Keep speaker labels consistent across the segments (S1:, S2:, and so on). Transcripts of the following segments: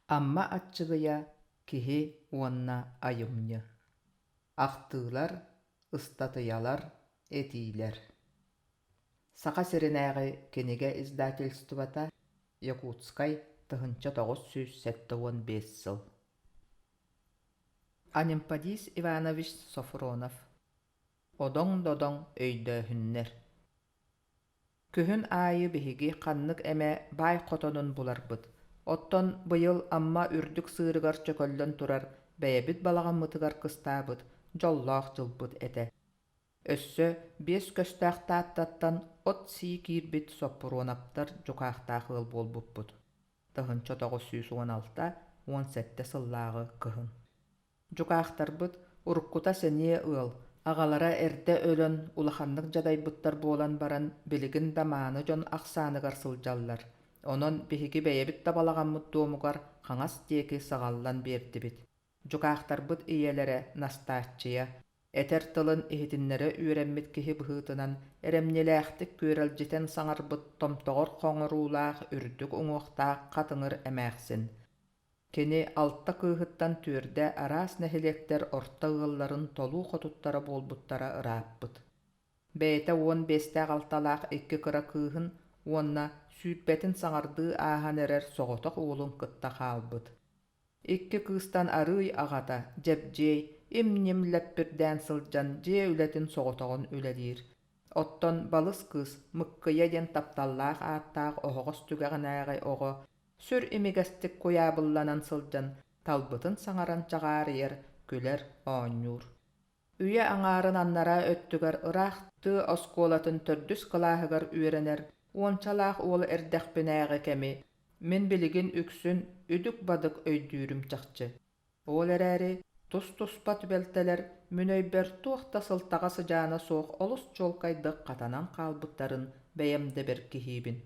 S1: Амма Аччыгыйа Киһи уонна айымньы. Ахтыылар, ыстатыйалар, этиилэр. Саха сиринээҕи кинигэ издательствота Якутскай 1975 сыл. Анемподист Иванович Софронов Одоҥ-додоҥ өйдөөһүннэр Күһүн аайы биһиги ханнык эмэ баай хотонун буларбыт. Оттон быйыл Амма үрдүк сыырыгар чөкөллөн турар бэйэбит балаҕаммытыгар кыстаабыт дьоллоох дьылбыт этэ. Өссө биэс көстөөх Тааттаттан от сии киирбит Соппуруонаптар дьукаахтаах ыал буолбуппут. 1916 17 сыллааҕы кыһын. Дьукаахтарбыт уруккута сэниэ ыал, аҕалара эрдэ өлөн улаханнык дьадайбыттар буолан баран билигин да мааны дьон ахсааныгар сылдьаллар. Онон биһиги бэйэбит да балаҕаммыт дуомугар хаҥас диэки саҕаллан биэрдибит. Дьукаахтарбыт ийэлэрэ Настааччыйа, этэр тылын иһитиннэрэ үөрэммит киһи быһыытынан эрэмньилээхтик күөрэлдьитэн саҥарбыт томтоҕор хоҥоруулаах үрдүк уҥуохтаах хатыҥыр эмээхсин. Кини алта кыыһыттан түөрдэ араас нэһилиэктэр орто ыалларын толуу хотуттара буолбуттара ырааппыт. Бэйэтэ уон биэстээх-алталаах икки кыра кыыһын уонна сүүрбэтин саҥардыы ааһан эрэр соҕотох уолун кытта хаалбыт. Икки кыыстан арыый аҕата, Дьэбдьиэй, им-ньим лэппирдээн сылдьан дьиэ үлэтин соҕотоҕун үлэлиир. Оттон балыс кыыс Мыккыйа диэн тапталлаах ааттаах оһоҕос түгэҕинээҕи оҕо сүр имигэстик куйаабылланан сылдьан талбытын саҥаран чаҕаарыйар, күлэр, оонньуур. Үйэ аҥаарын аннараа өттүгэр ыраах тыа оскуолатын төрдүс кылааһыгар үөрэнэр уончалаах уол эрдэхпинээҕи кэми мин билигин үксүн үдүк-бадык өйдүүрүм чахчы. Ол эрээри тус-туспа түбэлтэлэр мин өйбөр туох да сылтаҕа-сыдьаана суох олус чуолкайдык хатанан хаалбыттарын бэйэм да бэркиһиибин.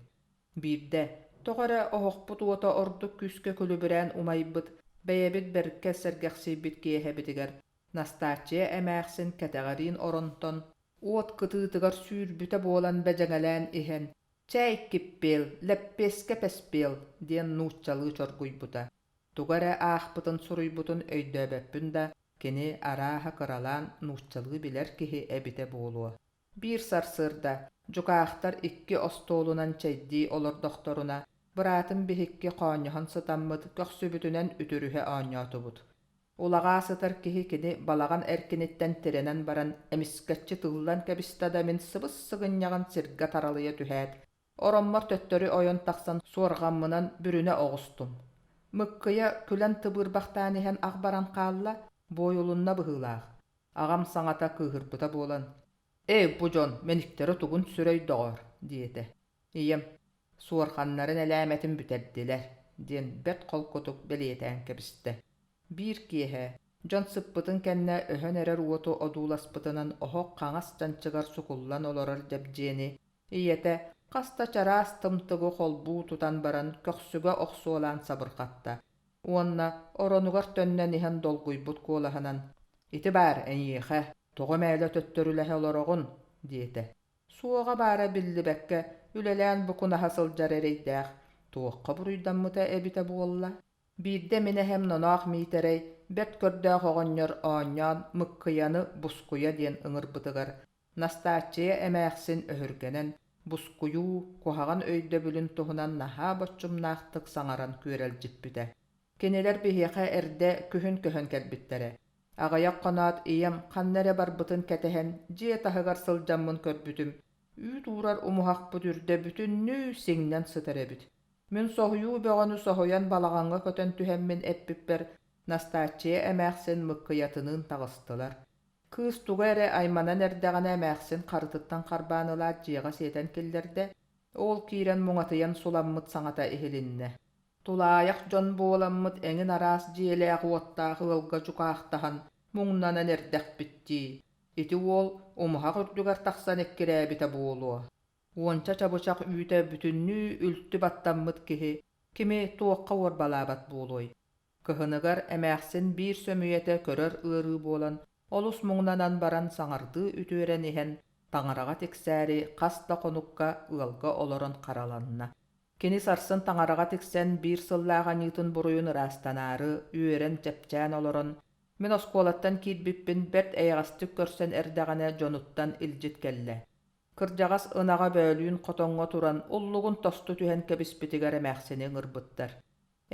S1: Биирдэ, тоҕо эрэ оһохпут уота ордук күүскэ күлүбүрээн умайбыт, бэйэбит бэркэ сэргэхсийбит киэһэбитигэр Настааччыйа эмээхсин кэтэҕэриин оронтон уот кытыытыгар сүүрбүтэ буолан бэдьэҥэлээн иһэн «Чээй, киппиэл, лэппиэскэ пэспиэл» диэн нууччалыы чоргуйбута. Тугу эрэ аахпытын суруйбутун өйдөөбөппүн да, кини арааһа кыралаан нууччалыы билэр киһи эбитэ буолуо. Биир сарсыарда дьукаахтар икки остуолунан чэйдии олордохторуна, быраатым биһикки хоонньоһон сытаммыт көхсүбүтүнэн үтүрүһэ оонньоотубут. Улаҕаа сытар киһи кини балаҕан эркиниттэн тирэнэн баран эмискэччи тыллан кэбистэ да мин сыбыс-сыгынньаҕын сиргэ таралыйа түһээт, ороммор төттөрү ойон тахсан суорҕаммынан бүрүнэ оҕустум. Мыккыйа күлэн тыбыырбахтаан иһэн ах баран хаалла, буойулунна быһыылаах. Аҕам саҥата кыыһырбыта буолан: «Ээ, бу дьон мэниктэрэ тугун сүрэй, доҕоор?» диэтэ. Ийэм: «Суорҕаннарын элээмэтин бүтэрдилэр» диэн бэрт холкутук бэлиэтээн кэбистэ. Биир киэһэ, дьон сыппытын кэннэ өһөн эрэр уоту одууласпытынан оһох хаҥас чанчыгар сукуллан олорор Дьэбдьиэни ийэтэ хас да чараас тымтыгы холбуу тутан баран көхсүгэ охсуолаан сабырҕатта уонна оронугар төннөн иһэн долгуйбут куолаһынан: «Ити баар эйиэхэ, тоҕо мээлэ төттөрүлэһэ олороҕун?» диэтэ. Суоҕа баара биллибэккэ үлэлээн букунаһа сылдьар эрэйдээх туохха буруйдаммыта эбитэ буолла? Биирдэ мин эһэм Ноноох Миитэрэй бэрт көрдөөх оҕонньор оонньоон Мыккыйаны Бускуйа диэн ыҥырбытыгар Настааччыйа эмээхсин өһүргэнэн, бускуйуу куһаҕан өйдөбүлүн туһунан наһаа боччумнаахтык саҥаран күөрэлдьиппитэ. Кинилэр биһиэхэ эрдэ күһүн көһөн кэлбиттэрэ. Аҕыйах хоноот ийэм ханна эрэ барбытын кэтэһэн дьиэ таһыгар сылдьаммын көрбүтүм, үүт уурар умуһахпыт үрдэ бүтүннүү сиҥнэн сытар эбит. Мин соһуйуу бөҕөнү соһуйан балаҕаҥҥа көтөн түһэммин эппиппэр Настааччыйа эмээхсин Мыккыйатыныын таҕыстылар. Кыыс тугу эрэ айманан эрдэҕинэ эмээхсин харытыттан харбаан ылаат дьиэҕэ сиэтэн киллэрдэ, ол киирэн муҥатыйан суламмыт саҥата иһилиннэ. Тулаайах дьон буоламмыт эҥин араас дьиэлээх-уоттаах ыалга дьукаахтаһан муҥнанан эрдэхпит дии, ити уол умуһах үрдүгэр тахсан эккирээбитэ буолуо. Уонча чабычах үүтэ бүтүннүү үлтү баттаммыт киһи кими туохха уорбалаабат буолуой? Кыһыныгар эмээхсин биир сөмүйэтэ көрөр ыарыы буолан, олус муҥнанан баран саҥардыы үтүөрэн иһэн, таҥараҕа тиксээри хас да хонукка ыалга олорон хараланна. Кини сарсын таҥараҕа тиксэн биир сыллаах аньыытын буруйун ыраастанаары үөрэн чэпчээн олорон, мин оскуолаттан киирбиппин бэрт эйэҕэстик көрсөн эрдэҕинэ дьонуттан илдьит кэллэ. Кырдьаҕас ынаҕа бөөлүүн хотоҥҥо туран уллугун тосту түһэн кэбиспитигэр эмээхсини ыҥырбыттар.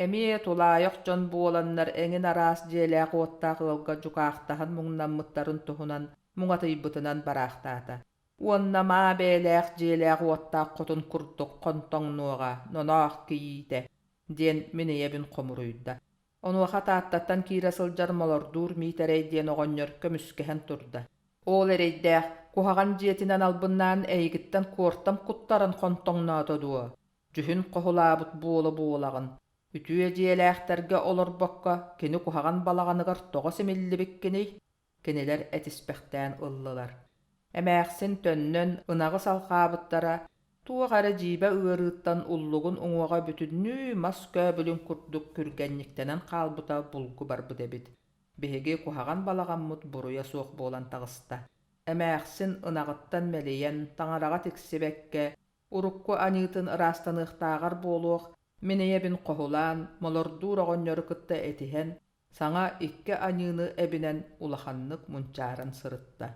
S1: Эмиэ тулаайах дьон буоланнар эҥин араас дьиэлээх-уоттаах ыалга дьукаахтаһан муҥнаммыттарын туһунан муҥатыйбытынан бараахтаата. Уонна маа бэйэлээх дьиэлээх-уоттаах хотун курдук хонтоҥнуоҕа, ноноох кийиитэ, диэн мин ийэбин хомуруйда. Онуоха Тааттаттан киирэ сылдьар Молордуур Миитэрэй диэн оҕонньор көмүскэһэн турда. Ол эрэйдээх, куһаҕан дьиэтинэн албыннаан эйигиттэн куортам куттаран хонтоҥноото дуо? Дьүһүн хоһулаабыт буола-буолаҕын. Үтүө дьиэлээхтэргэ олорбокко кини куһаҕан балаҕаныгар тоҕо симиллибиккиний? Кинилэр этиспэхтээн ыллылар. Эмээхсин төннөн ынаҕы салҕаабыттара, туох эрэ дьиибэ ыарыыттан уллугун уҥуоҕа бүтүннүү мас көөбүлүн курдук күргэнньиктэнэн хаалбыта булгу барбыт эбит. Биһиги куһаҕан балаҕаммыт буруйа суох буолан таҕыста. Эмээхсин ынаҕыттан мэлийэн, таҥараҕа тиксибэккэ, урукку аньыытын ыраастаныахтааҕар буолуох, мин ийэбин хоһулаан, молордуур оҕонньору кытта этиһэн, саҥа икки аньыыны эбинэн улаханнык мунчааран сырытта.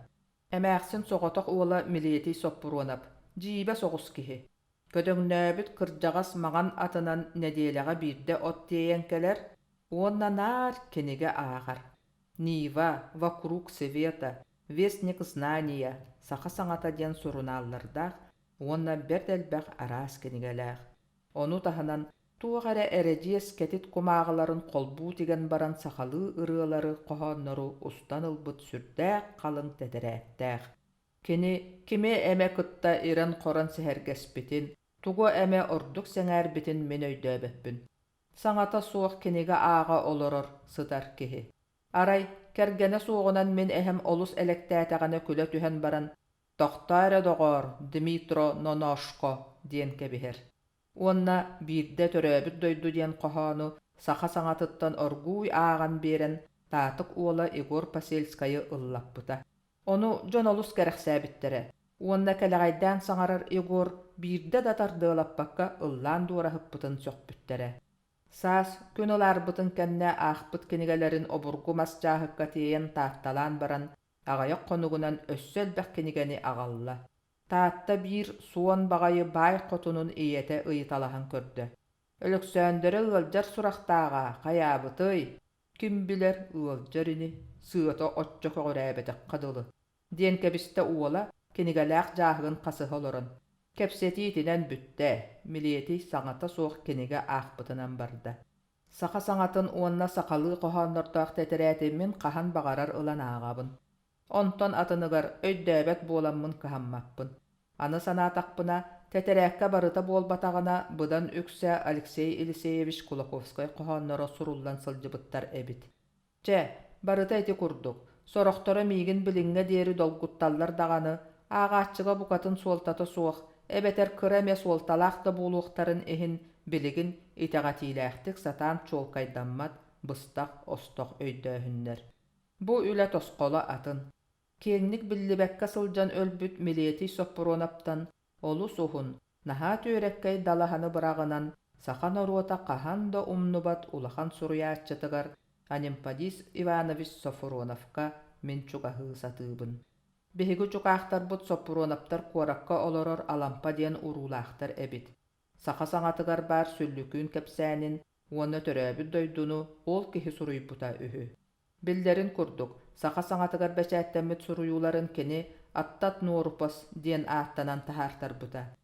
S1: Эмээхсин соҕотох уола Милиэтий Соппуруонап, дьиибэ соҕус киһи. Көдөҥнөөбүт кырдьаҕас маҥан атынан нэдиэлэҕэ биирдэ от тиэйэн кэлэр уонна наар кинигэ ааҕар. «Нива», «Вокруг света», «Вестник знания», «Саха саҥата» диэн сурунааллардаах уонна бэрт элбэх араас кинигэлээх. Ону таһынан туох эрэ эрэдьиэс кэтит кумааҕыларын холбуу тигэн баран сахалыы ырыалары, хоһооннору устан ылбыт сүрдээх халыҥ тэтэрээттээх. Кини кими эмэ кытта ирэн-хорон сэһэргэспитин, тугу эмэ ордук сэҥээрбитин мин өйдөөбөппүн. Саҥата суох кинигэ ааҕа олорор, сытар киһи. Арай, кэргэнэ суоҕунан мин эһэм олус элэктээтэҕинэ күлэ түһэн баран «Тохтоо эрэ, доҕоор, Дмитро Ноношко» диэн кэбиһэр. Уонна биирдэ «Төрөөбүт дойду» диэн хоһоону саха саҥатыттан оргууй ааҕан биэрэн Таатык уола Егор Посельскайы ыллаппыта. Ону дьон олус кэрэхсээбиттэрэ уонна кэлэҕэйдээн саҥарар Егор биирдэ да тардыалаппакка ыллаан дуораһыппытын сөхпүттэрэ. Саас күн ылаарбытын кэннэ аахпыт кинигэлэрин обургу мас дьааһыкка тиэйэн таатталаан баран, аҕыйах хонугунан өссө элбэх кинигэни аҕалла. Таатта биир суон баҕайы баай хотунун ийэтэ ыйыталаһан көрдө: «Өлөксөөндөрө ыалдьар сурахтааҕа, хайаабытый?» «Ким билэр, ыалдьар ини, сыата оччо көҕүрээбэтэххэ дылы» диэн кэбистэ уола кинигэлээх дьааһыгын хасыһа олорон. Кэпсэтии итинэн бүттэ, Милиэтий саҥата суох кинигэ аахпытынан барда. Саха саҥатын уонна сахалыы хоһооннордоох тэтэрээти мин хаһан баҕарар ылан ааҕабын. Онтон атыныгар өйдөөбөт буоламмын кыһаммаппын. Аны санаатахпына, тэтэрээккэ барыта буолбатаҕына быдан үксэ Алексей Елисеевич Кулаковскай хоһоонноро суруллан сылдьыбыттар эбит. Чэ, барыта ити курдук. Сорохторо миигин билиҥҥэ диэри долгутталлар даҕаны, ааҕааччыга букатын суолтата суох, эбэтэр кыра эмэ суолталаах да буолуохтарын иһин билигин итэҕэтиилээхтик сатаан чуолкайдаммат быстах-остох өйдөөһүннэр. Бу үлэ тосхоло атын. Киэҥник биллибэккэ сылдьан өлбүт Милиэтий Соппуруонаптан олус уһун, наһаа түөрэккэй далаһаны быраҕынан саха норуота хаһан да умнубат улахан суруйааччытыгар Анемподист Иванович Софроновка мин чугаһыы сатыыбын. Биһиги чукаахтарбыт Соппуруонаптар куоракка олорор Алампа диэн уруулаахтар эбит. Саха саҥатыгар баар сүллүкүүн кэпсээнин уонна төрөөбүт дойдуну ол киһи суруйбута үһү. Биллэрин курдук, саха саҥатыгар бэчээттэммит суруйууларын кини «Аттат Нуорупос» диэн ааттанан таһаартарбыта.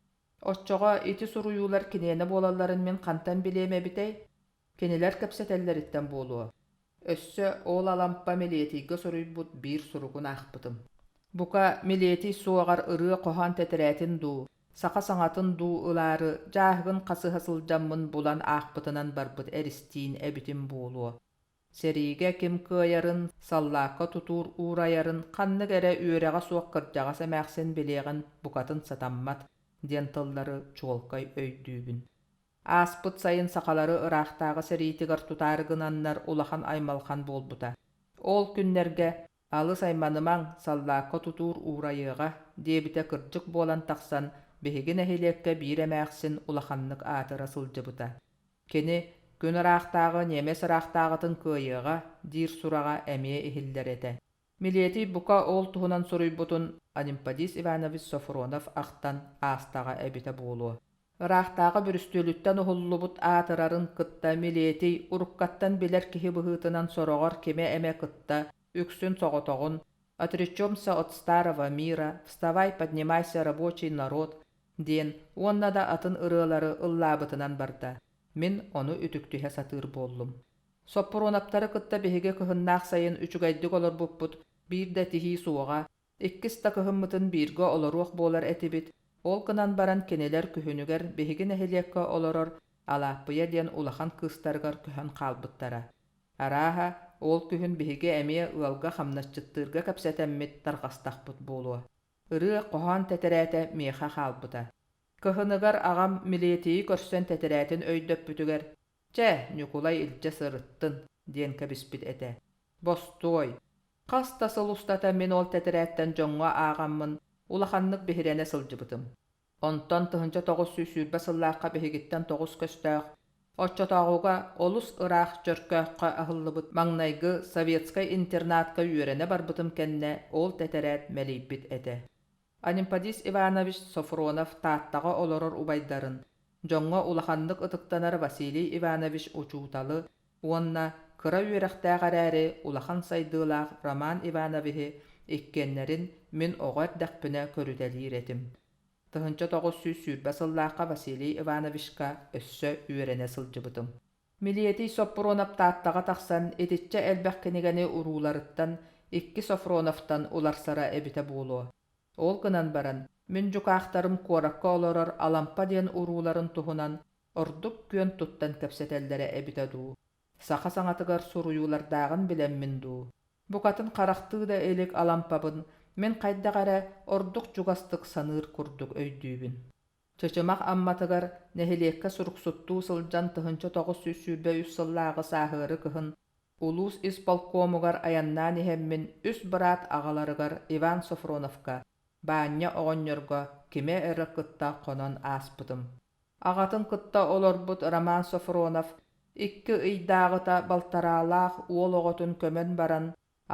S1: Оччоҕо ити суруйуулар киниэнэ буолалларын мин хантан билиэм эбитэй? Кинилэр кэпсэтэллэриттэн буолуо. Өссө ол Алампа Милиэтийгэ суруйбут биир суругун аахпытым. Бука, Милиэтий суоҕар ырыа-хоһоон тэтэрээтин дуу, саха саҥатын дуу ылаары дьааһыгын хасыһа сылдьаммын булан аахпытынан барбыт эристиин эбитим буолуо. Сэриигэ ким кыайарын, саллаакка тутуур уурайарын ханнык эрэ үөрэҕэ суох кырдьаҕас эмээхсин билиэҕин букатын сатаммат диэн тыллары чуолкай өйдүүбүн. Ааспыт сайын сахалары ыраахтааҕы сэриитигэр тутаары гынаннар улахан аймалҕан буолбута. Ол күннэргэ «Алыс айманымаҥ, саллаакка тутуур уурайыаҕа» диэбитэ кырдьык буолан тахсан, биһиги нэһилиэккэ биир эмээхсин улаханнык аатыра сылдьыбыта. Кини күн ыраахтааҕы ньиэмэс ыраахтааҕытын кыайыаҕа диир сураҕа эмиэ иһиллэр этэ. Милиэтий бука ол туһунан суруйбутун Анемподист Иванович Софронов ахтан аастаҕа эбитэ буолуо. Ыраахтааҕы бүрүстүөлүттэн уһуллубут аатырарын кытта Милиэтий уруккаттан билэр киһи быһыытынан сороҕор кими эмэ кытта үксүн соҕотоҕун «Отречемся от старого мира, вставай, поднимайся, рабочий народ» диэн уонна да атын ырыалары ыллаабытынан барда. Мин ону үтүктүһэ сатыыр буоллум. Соппуруонаптары кытта биһиги кыһыннаах сайын үчүгэйдик олорбуппут, биир да этиһии суоҕа, иккис да кыһыммытын бииргэ олоруох буолар этибит, ол гынан баран кинилэр күһүнүгэр биһиги нэһилиэккэ олорор Алааппыйа диэн улахан кыыстарыгар көһөн хаалбыттара. Арааһа, ол күһүн биһиги эмиэ ыалга хамнасчыттыырга кэпсэтэммит тарҕастахпыт буолуо. Ырыа-хоһоон тэтэрээтэ миэхэ хаалбыта. Кыһыныгар аҕам милиэтийи көрсөн тэтэрээтин өйдөппүтүгэр «Чэ, Ньукулай илдьэ сырыттын» диэн кэбиспит этэ. Бостуой! Хас да сыл устата мин ол тэтэрээттэн дьоҥҥо ааҕаммын улаханнык биһирэнэ сылдьыбытым. Онтон 1920 сыллаахха биһигиттэн тоҕус көстөөх, оччотооҕуга олус ыраах Чөркөөххө аһыллыбыт маҥнайгы советскай интернатка үөрэнэ барбытым кэннэ ол тэтэрээт мэлийбит этэ. Анемподист Иванович Софронов Тааттаҕа олорор убайдарын, дьоҥҥо улаханнык ытыктанар Василий Иванович учууталы уонна кыра үөрэхтээх эрээри улахан сайдыылаах Роман Ивановиһы иккиэннэрин мин оҕо эрдэхпинэ көрүтэлиир этим. 1920 сыллаахха Василий Ивановичка өссө үөрэнэ сылдьыбытым. Милиэтий Соппуруонап Тааттаҕа тахсан итиччэ элбэх кинигэни урууларыттан икки Софроновтан уларсара эбитэ буолуо. Ол гынан баран, мин дьукаахтарым куоракка олорор Алампа диэн урууларын туһунан ордук күөн туттан кэпсэтэллэрэ эбитэ дуу, саха саҥатыгар суруйуулардааҕын билэммин дуу, букатын харахтыы да илик Алампабын мин хайдах эрэ ордук чугастык саныыр курдук өйдүүбүн. Чычымах Амматыгар нэһилиэккэ суруксуттуу сылдьан 1923 сыллааҕы сааһыары кыһын улуус исполкомугар айаннаан иһэммин үс быраат аҕаларыгар Иван Софроновка, Баанньа оҕонньорго кими эрэ кытта хонон ааспытым. Аҕатын кытта олорбут Роман Софронов икки ыйдааҕыта балтараалаах уол оҕотун көмөн баран,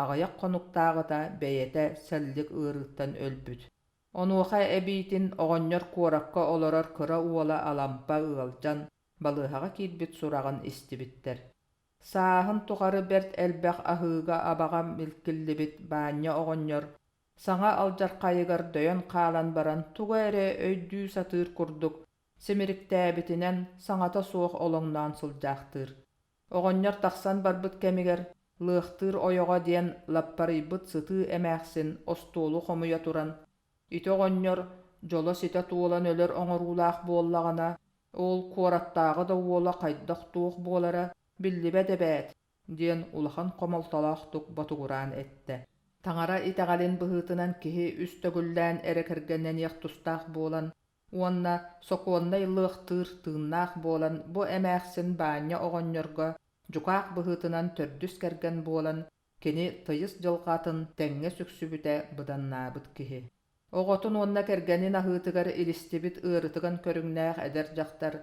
S1: аҕыйах хонуктааҕыта бэйэтэ сэллик ыарыыттан өлбүт. Онуоха эбиитин оҕонньор куоракка олорор кыра уола Алампа ыалдьан, балыыһаҕа киирбит сураҕын истибиттэр. Сааһын тухары бэрт элбэх аһыыга-абаҕа милкиллибит Баанньа оҕонньор саҥа алдьархайыгар дөйөн хаалан баран тугу эрэ өйдүү сатыыр курдук симириктээбитинэн саҥата суох олоҥноон сылдьаахтыыр. Оҕонньор тахсан барбыт кэмигэр лыахтыыр ойоҕо диэн лаппарыйбыт сытыы эмээхсин остуолу хомуйа туран, ити оҕонньор дьоло ситэ туолан өлөр оҥоруулаах буоллаҕына, ол куораттааҕы да уола хайдах-туох буолара биллибэт эбээт диэн улахан хомолтолоохтук ботугураан эттэ. Таҥара итэҕэлин быһыытынан киһи үс төгүллээн эрэ кэргэннэниэх тустаах буолан уонна сокуоннай лыахтыыр тыыннаах буолан бу эмээхсин Баанньа оҕонньорго дьукаах быһыытынан төрдүс кэргэн буолан кини тыйыс дьылҕатын тэҥҥэ сүксүбүтэ быданнаабыт киһи. Оҕотун уонна кэргэнин аһыытыгар илистибит ыарытыган көрүҥнээх эдэр дьахтар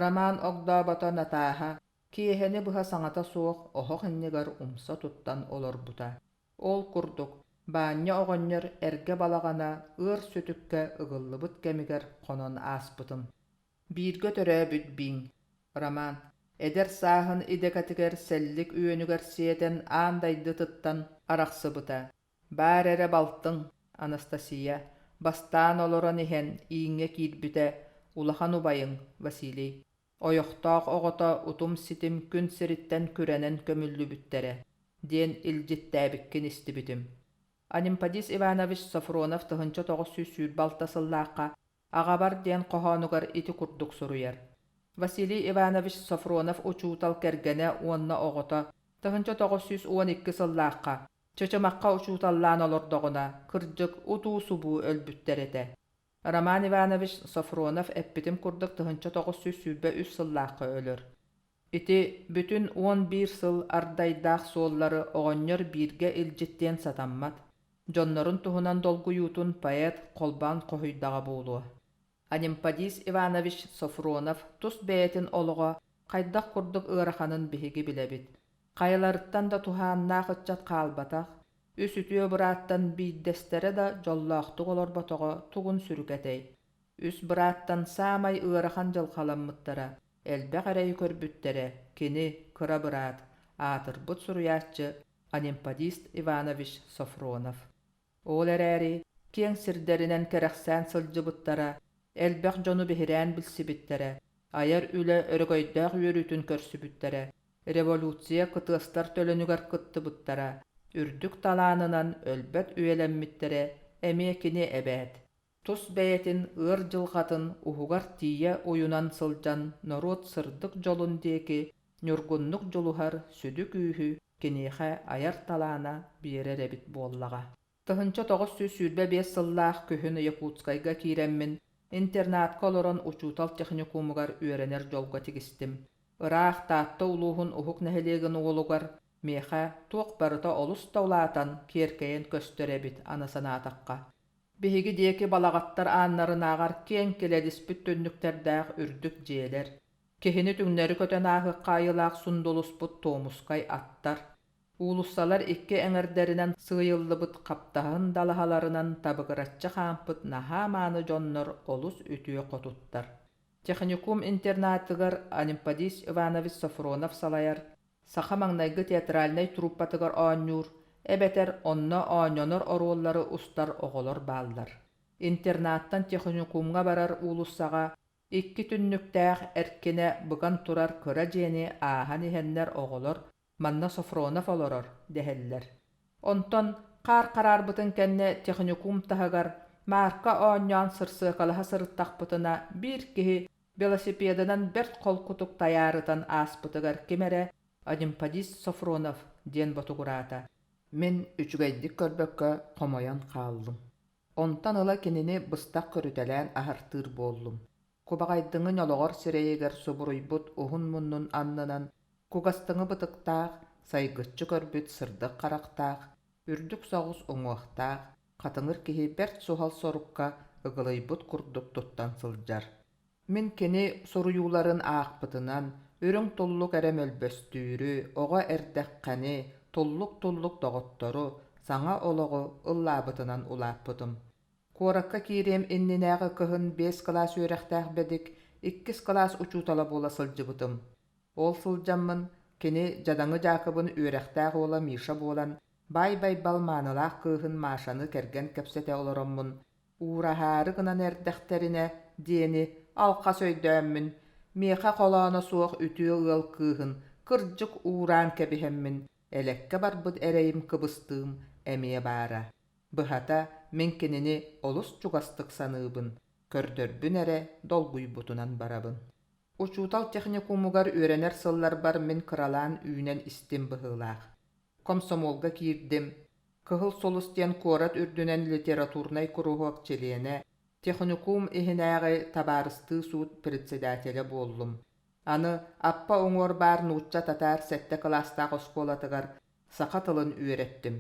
S1: Роман огдообото Натааһа киэһэни быһа саҥата суох оһох иннигэр умса туттан олорбута. Ол курдук, Баанньа оҕонньор эргэ балаҕана ыар сүтүккэ ыгыллыбыт кэмигэр хонон ааспытым. Бииргэ төрөөбүт бииҥ, Роман, эдэр сааһын идэкэтигэр сэллик үөнүгэр сиэтэн аан дайдытыттан арахсыбыта. Баар эрэ балтыҥ, Анастасия, бастаан олорон иһэн ииҥҥэ киирбитэ, улахан убайыҥ, Василий. Ойохтоох оҕото утум-ситим күн сириттэн күрэнэн көмүллүбүттэрэ, диэн илдьиттээбиккин истибитим. Анемподист Иванович Софронов 1926 сыллаахха «Аҕабар» диэн хоһоонугар ити курдук суруйар. Василий Иванович Софронов учуутал кэргэнэ уонна оҕото 1912 сыллаахха Чычымахха учууталлаан олордоҕуна, кырдьык, утуу-субуу өлбүттэр этэ. Роман Иванович Софронов эппитим курдук 1923 сыллаахха өлөр. Ити бүтүн 11 сыл ардайдаах суоллары оҕонньор бииргэ илдьиттиэн сатаммат, дьоннорун туһунан долгуйуутун поэт холбоон хоһуйдаҕа буолуо. Анемподист Иванович Софронов тус бэйэтин олоҕо хайдах курдук ыараханын биһиги билэбит. Хайаларыттан да туһааннаах ыччат хаалбатах, үс үтүө бырааттан биирдэстэрэ да дьоллоохтук олорботоҕо тугун сүрүкэтэй. Үс бырааттан саамай ыарахан дьылҕаламмыттара, элбэх эрэйи көрбүттэрэ кини, кыра быраат, аатырбыт суруйааччы Анемподист Иванович Софронов. Ол эрээри киэҥ сирдэринэн кэрэхсээн сылдьыбыттара, элбэх дьону биһирээн билсибиттэрэ, айар үлэ өрөгөйдөөх үөрүүтүн көрсүбүттэрэ, революция кытыастар төлөнүгэр кыттыбыттара, үрдүк талаанынан өлбөт үйэлэммиттэрэ эмиэ кини эбээт. Тус бэйэтин ыар дьылҕатын уһугар тиийэ уйунан сылдьан норуот сырдык дьолун диэки ньургуннук дьулуһар сүдү күүһү киниэхэ айар талаана биэрэр эбит буоллаҕа. 1925 сыллаах күһүн Якутскайга киирэммин интернатка олорон учуутал техникумугар үөрэнэр дьолго тигистим. Ыраах Таатта улууһун уһук нэһилиэгин уолугар миэхэ туох барыта олус да улаатан, киэркэйэн көстөр эбит аны санаатахха. Биһиги диэки балаҕаттар ааннарынааҕар киэҥ килэдиспит түннүктэрдээх үрдүк дьиэлэр, киһини түҥнэри көтөн ааһыахха айылаах сундулуспут туомускай аттар, уулуссалар икки эҥэрдэринэн сыыйыллыбыт хаптаһын далаһаларынан табыгыраччы хаампыт наһаа мааны дьоннор олус үтүө хотуттар. Техникум интернатыгар Анемподист Иванович Софронов салайар саха маҥнайгы театральнай труппатыгар оонньуур эбэтэр онно оонньонор оруоллары устар оҕолор бааллар. Интернаттан техникумҥа барар уулуссаҕа икки түннүктээх эркинэ быган турар кыра дьиэни ааһан иһэннэр оҕолор «Манна Софронов олорор» дэһэллэр. Онтон хаар хараарбытын кэннэ техникум таһыгар Маарка оонньоон сырсыакалаһа сырыттахпытына биир киһи велосипедынан бэрт холкутук тайаарытан ааспытыгар ким эрэ «Анемподист Софронов» диэн ботугураата. Мин үчүгэйдик көрбөккө хомойон хааллым. Онтон ыла кинини быстах көрүтэлээн аһартыыр буоллум. Кубаҕайдыҥы ньолоҕор сирэйигэр субуруйбут уһун муннун аннынан кугастыҥы бытыктаах, сайгыччы көрбүт сырдык харахтаах, үрдүк соҕус уҥуохтаах, хатыҥыр киһи бэрт суһал сорукка ыгылыйбыт курдук туттан сылдьар. Мин кини суруйууларын аахпытынан, үрүҥ туллук эрэ мөлбөстүүрү, оҕо эрдэххэни, туллук-туллук доҕоттору, саҥа олоҕу ыллаабытынан улааппытым. Куоракка киириэм иннинээҕи кыһын биэс кылаас үөрэхтээх бэдик, иккис кылаас учуутала буола сылдьыбытым. Ол сылдьаммын, кини дьадаҥы Дьаакыбын үөрэхтээх уола Миша буолан, Баай Байбал маанылаах кыыһын Машаны кэргэн кэпсэтэ олороммун, уураһаары гынан эрдэхтэринэ диэни алхас өйдөөммүн, миэхэ холооно суох үтүө ыал кыыһын кырдьык уураан кэбиһэммин, элэккэ барбыт эрэйим кыбыстыым эмиэ баара. Быһата, мин кинини олус чугастык саныыбын, көрдөрбүн эрэ долгуйбутунан барабын. Учуутал техникумугар үөрэнэр сылларбар мин кыралаан үүнэн истим быһыылаах. Комсомолга киирдим, Кыһыл сулус диэн куорат үрдүнэн литературнай куруһуок чилиэнэ, техникум иһинээҕи табаарыстыы суут председателэ буоллум. Аны Аппа уҥуор баар нуучча-татаар сэттэ кылаастаах оскуолатыгар саха тылын үөрэттим.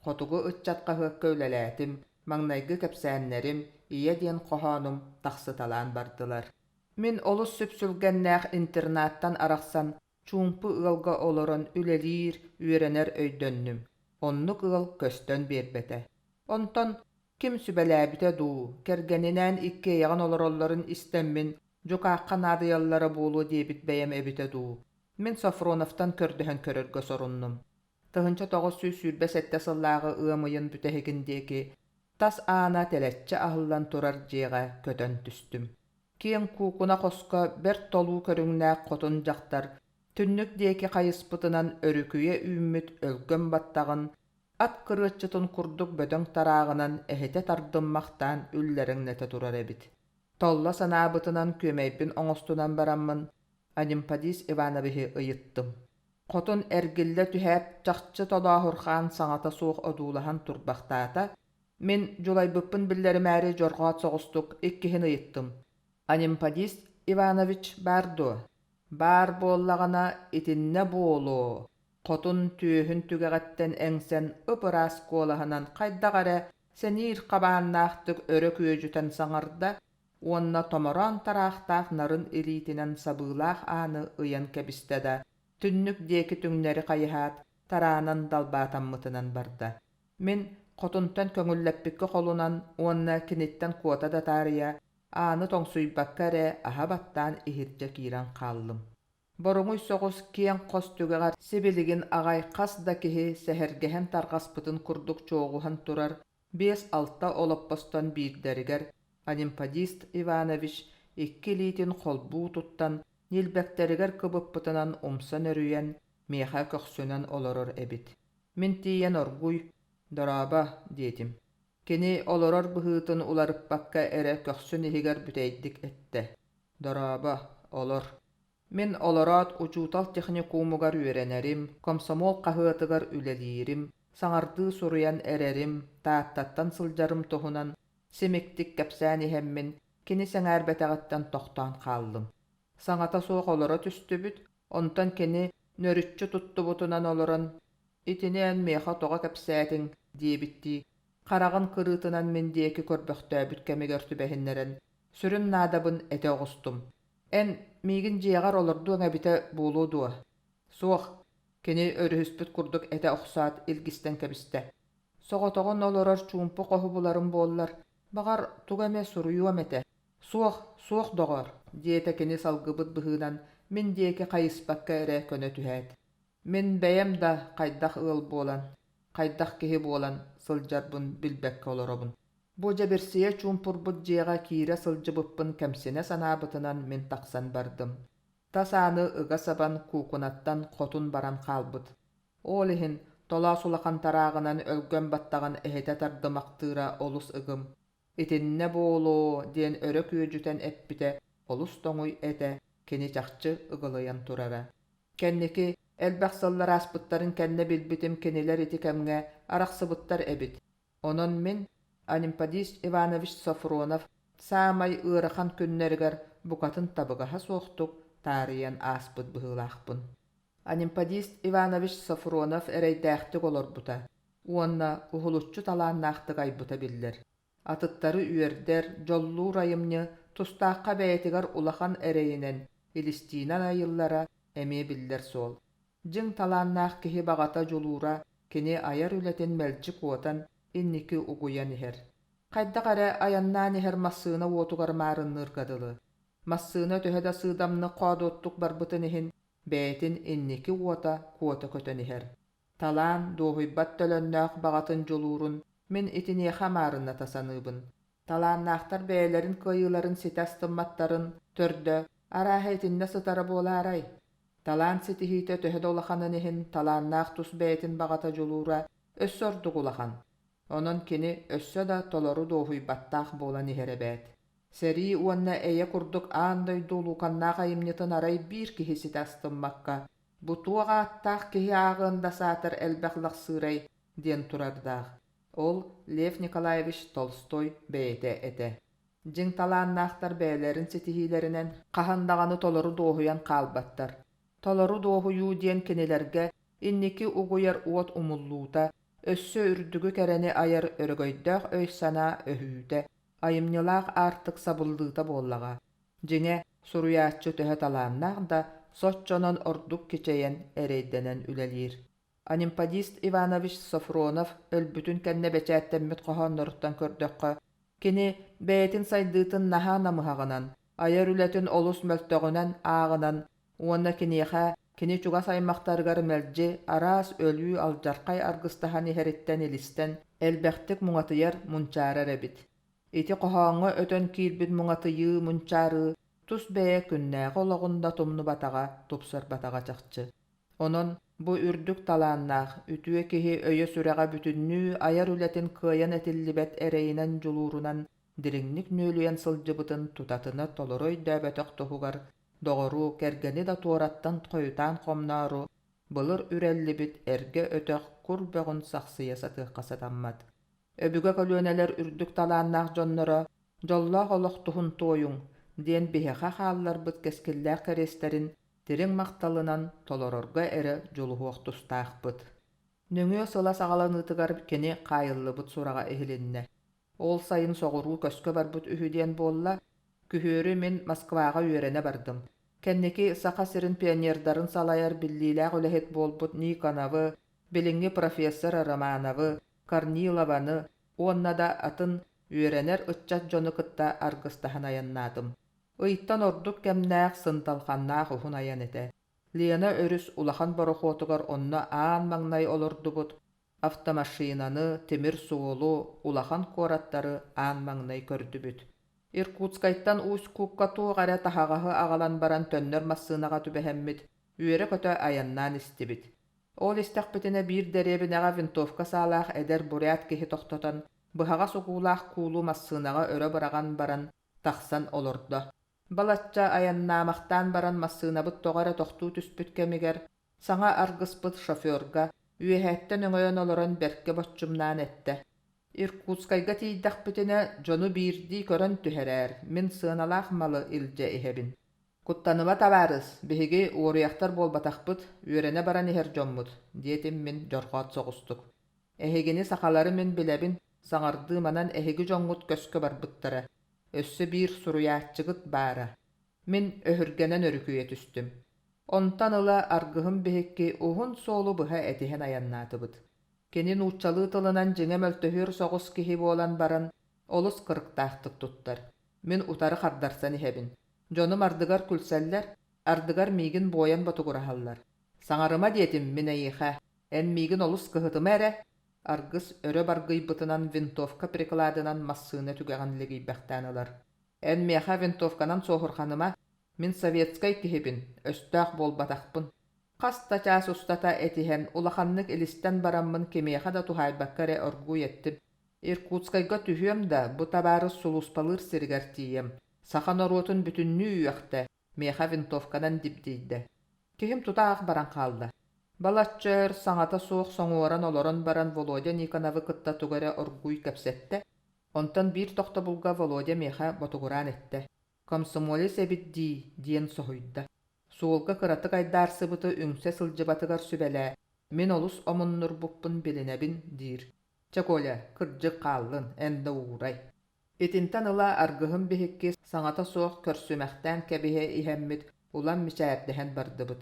S1: Хотугу ыччат хаһыакка үлэлээтим, маҥнайгы кэпсээннэрим, Ийэ диэн хоһоонум тахсыталаан бардылар. Мин олус сүпсүлгэннээх интернаттан арахсан чуумпу ыалга олорон үлэлиир, үөрэнэр өйдөннүм. Оннук ыал көстөн биэрбэтэ. Онтон ким сүбэлээбитэ дуу, кэргэнинээн иккиэйэҕин олороллорун истэммин, дьукаахха наадыйаллара буолуо диэбит бэйэм эбитэ дуу, мин Софроновтан көрдөһөн көрөргө соруннум. 1927 сыллааҕы ыам ыйын бүтэһигин диэки тас аана тэлэччи аһыллан турар дьиэҕэ көтөн түстүм. Киэҥ куукуна хоско бэрт толуу көрүҥнээх хотун дьахтар түннүк диэки хайыспытынан өрүкүйэ үүммүт өлгөм баттаҕын ат кырыаччытын курдук бөдөҥ тарааҕынан эһитэ тардыммахтаан үллэрэҥнэтэ турар эбит. Толло санаабытынан күөмэйбин оҥостунан бараммын Анемподист Ивановиһы ыйыттым. Хотун эргиллэ түһээт чахчы толооһурҕаан саҥата суох одуулаһан турбахтаата. Мин дьулайбыппын биллэримээри дьорҕоот соҕустук иккиһин ыйыттым: «Анемподист Иванович баар дуо?» «Баар буоллаҕына итиннэ буолуо» хотун түөһүн түгэҕиттэн эҥсэн ып-ыраас куолаһынан хайдах эрэ сэниир хабааннаахтык өрө күөдьүтэн саҥарда. уонна томороон тараахтаах нарын илиитинэн сабыылаах ааны ыйан кэбистэ да, түннүк диэки түҥнэри хайыһаат, тараанан далбаатаммытынан барда. Мин хотунтан көҥүллэппиккэ холунан уонна киниттэн куота да таарыйа, ааны тоҥсуйбакка эрэ аһа баттаан иһирдьэ киирэн хааллым. Боруҥуй соҕус киэҥ хос түгэҕэр сибилигин аҕай хас да киһи сэһэргэһэн тарҕаспытын курдук чуоҕуһан турар биэс-алта олоппостон биирдэригэр Анемподист Иванович икки илиитин холбуу туттан ньилбэктэригэр кыбыппытынан умса нөрүйэн миэхэ көхсүнэн олорор эбит. Мин тиийэн оргуй «Дорообо» диэтим. Кини олорор быһыытын уларыппакка эрэ көхсүн иһигэр бүтэйдик эттэ: «Дорообо, олор». Мин олороот учуутал техникумугар үөрэнэрим, комсомол хаһыатыгар үлэлиирим, саҥардыы суруйан эрэрим, Тааттаттан сылдьарым туһунан симиктик кэпсээн иһэммин, кини сэҥээрбэтэҕиттэн тохтоон хааллым. Саҥата суох олоро түстүбүт, онтон кини нөрүччү туттубутунан олорон «Итини эн миэхэ тоҕо кэпсээтиҥ?» диэбиттии, хараҕын кырыытынан мин диэки көрбөхтөөбүт кэмигэр түбэһиннэрэн, сүрүн наадабын этэ оҕустум. «Эн миигин дьиэҕэр олордуоҥ эбитэ буолуо дуо?» «Суох», кини өрүһүспүт курдук этэ охсоот илгистэн кэбистэ. «Соҕотоҕун олорор чуумпу хоһу буларым буоллар, баҕар, тугу эмэ суруйуом этэ». «Суох, суох, доҕоор», диэтэ кини салгыбыт быһыынан мин диэки хайыспакка эрэ көнө түһээт. Мин бэйэм да хайдах ыал буолан, хайдах киһи буолан сылдьарбын билбэккэ олоробун. Бу дьэбирсийэ чуумпурбут дьиэҕэ киирэ сылдьыбыппын кэмсинэ санаабытынан мин тахсан бардым. Тас ааны ыга сабан куукунаттан хотун баран хаалбыт. Ол иһин толоос улахан тарааҕынан өлгөм баттаҕын эһитэ тардымахтыыра олус ыгым. Итиннэ буолуо диэн өрө күөдьүтэн эппитэ олус тоҥуй этэ, кини чахчы ыгылыйан турара. Кэнники элбэх сыллар ааспыттарын кэннэ билбитим кинилэр ити кэмҥэ арахсыбыттар эбит. Онон мин Анемподист Иванович Софронов саамай ыарахан күннэригэр букатын табыгаһа суохтук таарыйан ааспыт быһыылаахпын. Анемподист Иванович Софронов эрэйдээхтик олорбута уонна уһулуччу талааннаахтык айбыта биллэр. Атыттары үөрдэр, дьоллуур айымньы тустаахха бэйэтигэр улахан эрэйинэн, илистиинэн айыллара эмиэ биллэр суол. Дьиҥ талааннаах киһи баҕата дьулуура кини айар үлэтин мэлдьи куотан, инники угуйан иһэр. Хайдах эрэ айаннаан иһэр массыына уотугар маарынныырга дылы. Массыына төһө да сыыдамнык хоодуоттук барбытын иһин, бэйэтин инники уота куота көтөн иһэр. Талаан, дуоһуйбат төлөннөөх баҕатын дьулуурун мин итиниэхэ маарынната саныыбын. Талааннаахтар бэйэлэрин кыайыыларын ситэ астымматтарын төрдө арааһа итиннэ сытара буолаарай? Талаан ситиһиитэ төһө да улаханын иһин талааннаах тус бэйэтин баҕата дьулуура өссө ордук улахан. Онон кини өссө да толору дуоһуйбаттаах буолан иһэр эбээт. Сэрии уонна эйэ курдук аан дойду улууканнаах айымньытын арай биир киһи ситэ астыммакка, бу туох ааттаах киһи ааҕыан да саатар элбэх лахсыырай диэн турардаах. Ол Лев Николаевич Толстой бэйэтэ этэ. Дьиҥ талааннаахтар бэйэлэрин ситиһиилэринэн хаһан даҕаны толору дуоһуйан хаалбаттар. Толору дуоһуйуу диэн кинилэргэ инники угуйар уот умуллуута, өссө үрдүгү кэрэни айар өрөгөйдөөх өй-санаа өһүүтэ, айымньылаах аартык сабыллыыта буоллаҕа. Дьиҥэ, суруйааччы төһө талааннаах да, соччонон ордук кичэйэн, эрэйдэнэн үлэлиир. Анемподист Иванович Софронов өлбүтүн кэннэ бэчээттэммит хоһоонноруттан көрдөххө, кини бэйэтин сайдыытын наһаа намыһаҕынан, айар үлэтин олус мөлтөҕүнэн ааҕынан уонна киниэхэ кини чугас аймахтарыгар мэлдьи араас өлүү-алдьархай аргыстаһан иһэриттэн илистэн элбэхтик муҥатыйар, мунчаарар эбит. Ити хоһооҥҥо өтөн киирбит муҥатыйыы, мунчаарыы тус бэйэ күннээҕи олоҕун да тумнубатаҕа, тупсарбатаҕа чахчы. Онон бу үрдүк талааннаах, үтүө киһи өйө-сүрэҕэ бүтүннүү айар үлэтин кыайан этиллибэт эрэйинэн-дьулуурунан дириҥник нүөлүйэн сылдьыбытын тутатына толору өйдөөбөтөх туһугар доҕору, кэргэни да туораттан хойутаан хомноору, былыр үрэллибит эргэ өтөх кур бөҕүн сахсыйа сатыахха сатаммат. Өбүгэ көлүөнэлэр үрдүк талааннаах дьонноро «Дьоллоох олох туһун туойуҥ» диэн биһиэхэ хаалларбыт кэскиллээх кэриэстэрин дириҥ махталынан толорорго эрэ дьулуһуох тустаахпыт. Нөҥүө сыла саҕаланыытыгар кини хаайыллыбыт сураҕа иһилиннэ. Ол сайын соҕуруу көскө барбыт үһү диэн буолла. Күһүөрү мин Москваҕа үөрэнэ бардым. Кэнники Саха сирин пионердарын салайар биллиилээх үлэһит буолбут Никоновы, билиҥҥи профессор Романовы, Корнилованы уонна да атын үөрэнэр ыччат дьону кытта аргыстаһан айаннаатым. Ыйтан ордук кэмнээх сынталҕаннаах уһун айан этэ. Лена өрүс улахан борохуотугар онно аан маҥнай олордубут автомашинаны, тимир суолу, улахан куораттары аан маҥнай көрдүбүт. Иркутскайтан Усть-Кукка туох эрэ таһаҕаһы аҕалан баран төннөр массыынаҕа түбэһэммит, үөрэ-көтө айаннаан истибит. Ол истэхпитинэ биир дэриэбинэҕэ винтовка саалаах эдэр бурят киһи тохтотон, быһаҕас угуулаах куулу массыынаҕа өрө быраҕан баран, тахсан олордо. Балачча айаннаамахтаан баран массыынабыт тоҕо эрэ тохтуу түспүт кэмигэр саҥа аргыспыт шоферга үөһээттэн өҥөйөн олорон бэркэ боччумнаан эттэ: «Иркутскайга тиийдэхпитинэ дьону биирдии көрөн түһэрээр, мин сыаналаах малы илдьэ иһэбин. Куттаныма, табаарыс, биһиги уоруйахтар буолбатахпыт, үөрэнэ баран иһэр дьоммут», диэтим мин дьорҕоот соҕустук. «Эһигини сахалары мин билэбин, саҥардыы манан эһиги дьоҥҥут көскө барбыттара, өссө биир суруйааччыгыт баара». Мин өһүргэнэн өрүкүйэ түстүм. Онтон ыла аргыһым биһикки уһун суолу быһа этиһэн айаннаатыбыт. Кини нууччалыы тылынан дьиҥэ мөлтөһүөр соҕус киһи буолан баран, олус кырыктаахтык туттар. Мин утары хардарсан иһэбин. Дьонум ардыгар күлсэллэр, ардыгар миигин буойан ботугураһаллар. «Саҥарыма диэтим мин эйиэхэ, эн миигин олус кыһытыма эрэ!» Аргыс өрө баргыйбытынан винтовка прикладынан массыына түгэҕин лигийбэхтээн ылар. «Эн миэхэ винтовканан суоһурҕаныма, мин советскай киһибин, өстөөх буолбатахпын». Хас да чаас устата этиһэн, улаханнык илистэн бараммын кимиэхэ да туһаайбакка эрэ оргууй эттим: «Иркутскайга түһүөм да, бу табаарыс сулууспалыыр сиригэр тиийиэм. Саха норуотун бүтүннүү үөхтэ, миэхэ винтовканан дибдийдэ». Киһим тута ах баран хаалла. Балачча өр саҥата суох соҥуоран олорон баран Володя Никоновы кытта тугу эрэ оргууй кэпсэттэ. Онтон биир тохтобулга Володя миэхэ ботугураан эттэ: «Комсомолец эбит дии» диэн соһуйда. Суолга кыратык айдаарсыбыты үҥсэ сылдьыбатыгар сүбэлээ, мин олус омуннурбуппун билинэбин диир. Чэ, Коля, кырдьык хааллын, эн да уурай. Итинтэн ыла аргыһым биһикки саҥата суох көрсүмэхтээн кэбиһэ иһэммит улам мичээрдэһэн бардыбыт.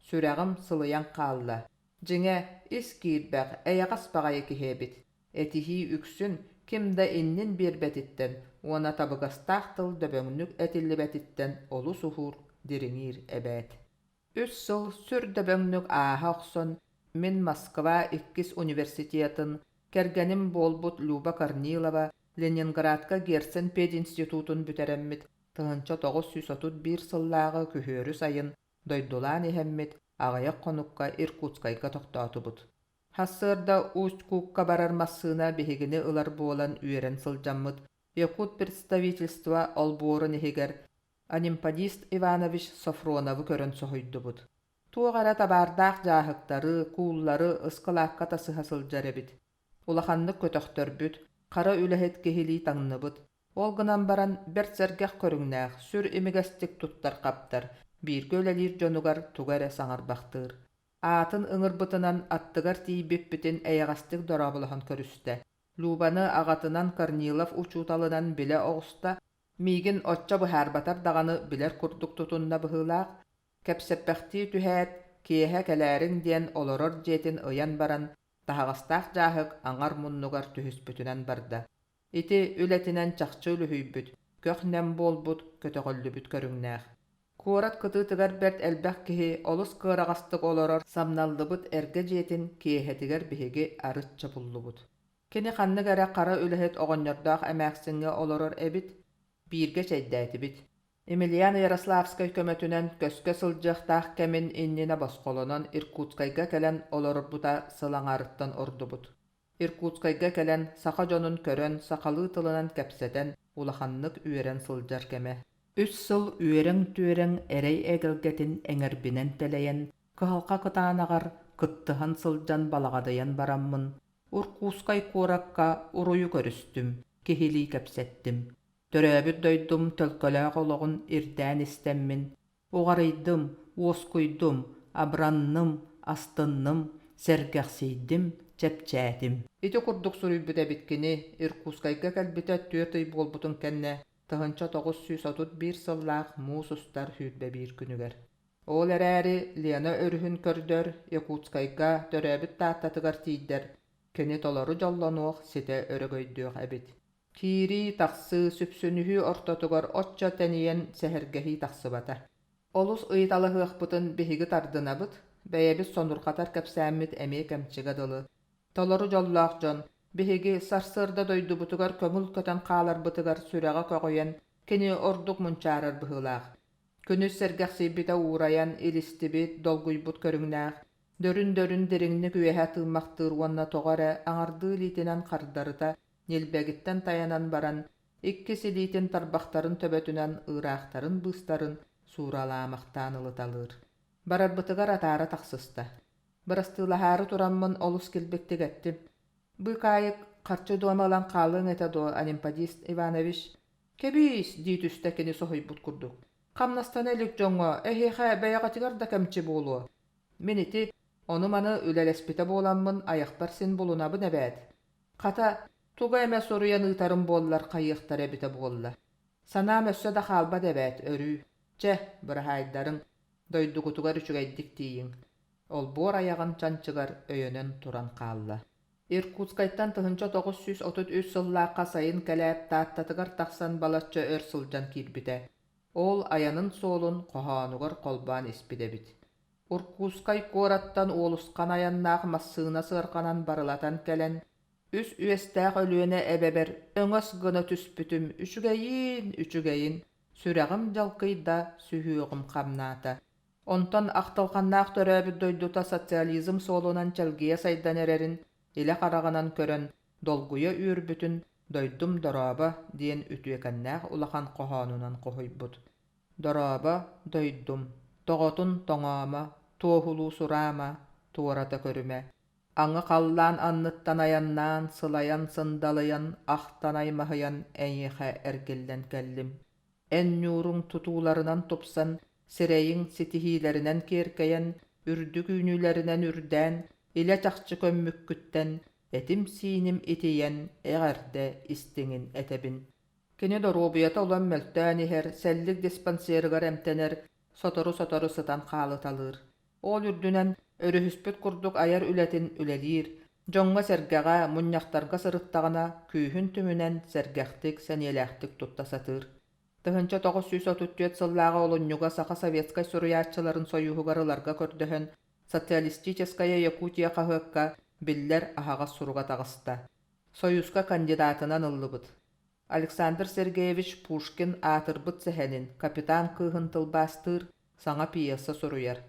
S1: Сүрэҕим сылыйан хаалла. Дьиҥэ, ис киирбэх, эйэҕэс баҕайы киһи эбит. Этиһии үксүн ким да иннин биэрбэтиттэн уонна табыгастаах тыл дөбөҥнүк этиллибэтиттэн олус уһуур, дириҥиир эбээт. Үс сыл сүр дөбөҥнүк ааһа охсон, мин Москва иккис университетын, кэргэним буолбут Люба Корнилова Ленинградка Герцен пединститутун бүтэрэммит 1931 сыллааҕы күһүөрү сайын дойдулаан иһэммит аҕыйах хонукка Иркутскайга тохтоотубут. Сарсыарда Усть-Кукка барар массыына биһигини ылар буолан үөрэн сылдьаммыт, Якут представительство олбуорун иһигэр Анемподист Иванович Софроновы көрөн соһуйдубут. Туох эрэ табаардаах дьааһыктары, кууллары ыскылаакка тасыһа сылдьар эбит. Улаханнык көтөхтөрбүт, хара үлэһит киһилии таҥныбыт. Ол гынан баран бэрт сэргэх көрүҥнээх, сүр имигэстик туттар-хаптар, бииргэ үлэлиир дьонугар тугу эрэ саҥарбахтыыр. Аатын ыҥырбытынан аттыгар тиийбиппитин эйэҕэстик дорооболоһон көрүстэ. Любаны аҕатынан Корнилов учууталынан билэ оҕуста, миигин оччо быһаарбатар даҕаны билэр курдук тутунна быһыылаах, кэпсэппэхтии түһээт, киэһэ кэлээриҥ диэн олорор дьиэтин ыйан баран, таһаҕастаах дьааһык аҥар муннугар түһүспүтүнэн барда. Ити үлэтинэн чахчы үлүһүйбүт, көх-нэм буолбут, көтөҕүллүбүт көрүҥнээх. Куорат кытыытыгар бэрт элбэх киһи олус кыараҕастык олорор самналлыбыт эргэ дьиэтин киэһэтигэр биһиги арыт чобуллубут. Кини ханнык эрэ хара үлэһит оҕонньордоох эмээхсиҥҥэ олорор эбит, бииргэ чэйдээтибит. Емельян Ярославскай көмөтүнэн көскө сылдьыахтаах кэмин иннинэ босхолонон Иркутскайга кэлэн олорорбута сыл аҥаарыттан ордубут. Иркутскайга кэлэн саха дьонун көрөн, сахалыы тылынан кэпсэтэн, улаханнык үөрэн сылдьар кэмэ. Үс сыл үөрэҥ-түөрэҥ эрэй эгэлгэтин эҥэрбинэн тэлэйэн, кыһалҕа кытаанаҕар кыттыһан сылдьан балаҕадыйан бараммын, Уркуускай куоракка уруйу көрүстүм, киһилии кэпсэттим. Төрөөбүт дойдум төлкөлөөх олоҕун ирдээн истэммин, уҕарыйдым, уоскуйдум, абыранным, астынным, сэргэхсийдим, чэпчээтим. Ити курдук суруйбут эбит кини Иркутскайга кэлбитэ 4 ый буолбутун кэннэ. 1931 сыллаах муус устар 21 күнүгэр. Ол эрээри Лена өрүһүн көрдөр, Якутскайга, төрөөбүт Тааттатыгар тиийдэр, кини толору дьоллонуох, ситэ өрөгөйдүөх эбит. Киирии-тахсыы, сүпсүнүһүү ортотугар оччо тэнийэн сэһэргэһии тахсыбата. Олус ыйыталаһыахпытын биһиги тардынабыт, бэйэбит сонурҕатар кэпсээммит эмиэ кэмчигэ дылы. Толору дьоллоох дьон, биһиги сарсыарда дойдубутугар көҥүл көтөн хааларбытыгар сүрэҕэ көҕүйэн, кини ордук мунчаарар быһыылаах. Күнүс сэргэхсийбитэ уурайан, илистибит, долгуйбут көрүҥнээх, дөрүн-дөрүн дириҥник үөһэ тыыммахтыыр уонна тоҕо эрэ аҥардыы илиитинэн хардарыта ньилбэгиттэн тайанан баран, иккис илиитин тарбахтарын төбөтүнэн ыыраахтарын быыстарын сууралаамахтаан ылыталыыр. Барарбытыгар атаара тахсыста. Бырастыылаһаары тураммын олус килбиктик эттим: «Быыкаайык, харчы дуома ылан хаалыаҥ этэ дуо, Анемподист Иванович?» «Кэбиис!» дии түстэ кини соһуйбут курдук. «Хамнастана илик дьоҥҥо, эһиэхэ бэйэҕитигэр да кэмчи буолуо. Мин ити ону-маны үлэлэспитэ буоламмын айахпар син булунабын эбээт. Хата, тугу эмэ суруйан ыытарым буоллар хайыахтара эбитэ буолла. Санаам өссө да хаалбат эбээт, өрүү. Чэ, быраһаайдарыҥ, дойдугутугар үчүгэйдик тиийиҥ. Олбуор айаҕын чанчыгар өйөнөн туран хаалла. Иркутскайтан 1933 сыллаахха сайын кэлээт Тааттатыгар тахсан балачча өр сылдьан киирбитэ. Ол айанын суолун хоһоонугар холбоон испит эбит. Уркуускай куораттан уолусхан айаннаах массыына сыарҕанан барылатан кэлэн, үс үөстээх Өлүөнэ эбэбэр өҥөс гына түспүтүм үчүгэйиин, үчүгэйин, сүрэҕим дьалкыйда, сүһүөҕүм хамнаата. Онтон ахтылҕаннаах төрөөбүт дойдута социализм суолунан чэлгийэ сайдан эрэрин илэ хараҕынан көрөн долгуйа үөрбүтүн «Дойдум дорообо» диэн үтүөкэннээх улахан хоһоонунан хоһуйбут. Дорообо, дойдум, тоҕотун тоҥоомо, туоһулуу сураама, туората көрүмэ. Аҥы халлаан анныттан айаннаан, сылайан-сындалыйан, ахтан-аймаһыйан эйиэхэ эргиллэн кэллим. Эн ньууруҥ тутууларынан тупсан, сирэйиҥ ситиһиилэринэн киэркэйэн, үрдүк үүнүүлэринэн үрдээн, илэ-чахчы көммүккүттэн этим-сииним итийэн, эҕэрдэ истиҥин этэбин. Кини доруобуйата улам мөлтөөн иһэр, сэллик диспансерыгар эмтэнэр, сотору-сотору сытан хаалыталыыр. Ол үрдүнэн өрүһүспүт курдук айар үлэтин үлэлиир, дьоҥҥо-сэргэҕэ, мунньахтарга сырыттаҕына күүһүн түмүнэн сэргэхтик, сэниэлээхтик тутта сатыыр. 1934 сыллааҕы олунньуга Саха советскай суруйааччыларын сойууһугар ыларга көрдөһөн «Социалистическая Якутия» хаһыакка биллэр аһаҕас суруга таҕыста. Сойууска кандидатынан ыллыбыт. Александр Сергеевич Пушкин аатырбыт сэһэнин «Капитан кыыһын» тылбаастыыр, саҥа пьеса суруйар.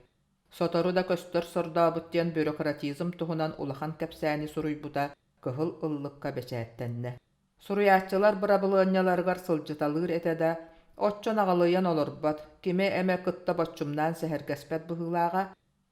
S1: Сотору да көстөр сордообут диэн бюрократизм туһунан улахан кэпсээни суруйбута Кыһыл ыллыкка бэчээттэннэ. Суруйааччылар бырабылыанньаларыгар сылдьыталыыр этэ да, оччо наҕылыйан олорбот, кими эмэ кытта боччумнаан сэһэргэспэт быһыылааҕа,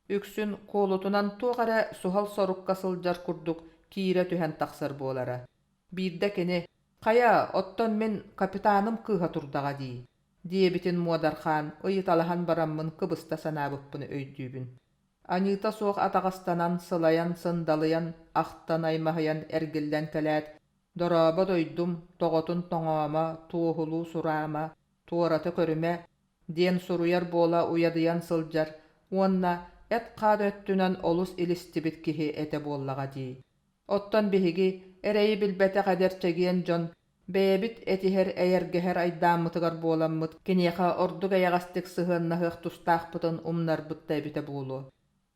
S1: үксүн куолутунан туох эрэ суһал сорукка сылдьар курдук киирэ түһэн тахсар буолара. Биирдэ кини «Хайа, оттон мин капитаным кыыһа турдаҕа дии» диэбитин муодархаан, ыйыталаһан бараммын кыбыста санаабыппын өйдүүбүн. Аньыыта суох атаҕастанан, сылайан, сындалыйан, ахтан аймаһыйан эргиллэн кэлээт, «Дорообо дойдум, тоҕотун тоҥоомо, туоһулуу сураама, туората көрүмэ» диэн суруйар буола уйадыйан сылдьар уонна эт-хаан өттүнэн олус илистибит киһи этэ буоллаҕа дии. Оттон биһиги, эрэйи билбэтэх эдэр чэгиэн дьон, бэйэбит этиһэр, эйэргэһэр айдааммытыгар буоламмыт киниэхэ ордук эйэҕэстик сыһыаннаһыах тустаахпытын умнарбыт да эбитэ буолуо.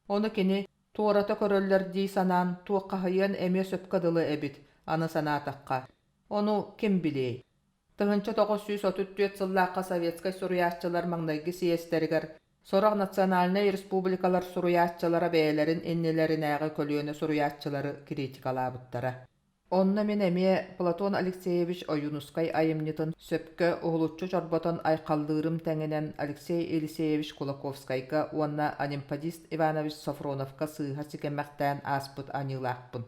S1: Ону кини туората көрөллөр дии санаан туоххаһыйыан эмиэ сөпкө дылы эбит, аны санаатахха. Ону ким билиэй? 1934 сыллаахха советскай суруйааччылар маҥнайгы съезтэригэр сорох национальнай республикалар суруйааччылара бэйэлэрин иннилэринээҕи көлүөнэ суруйааччылары критикалаабыттара. Онно мин эмиэ Платон Алексеевич Ойуунускай айымньытын сөпкө уһулуччу чорботон айхаллыырым тэҥинэн Алексей Елисеевич Кулаковскайга уонна Анемподист Иванович Софроновка сыыһа сигэмэхтээн ааспыт аньыылаахпын.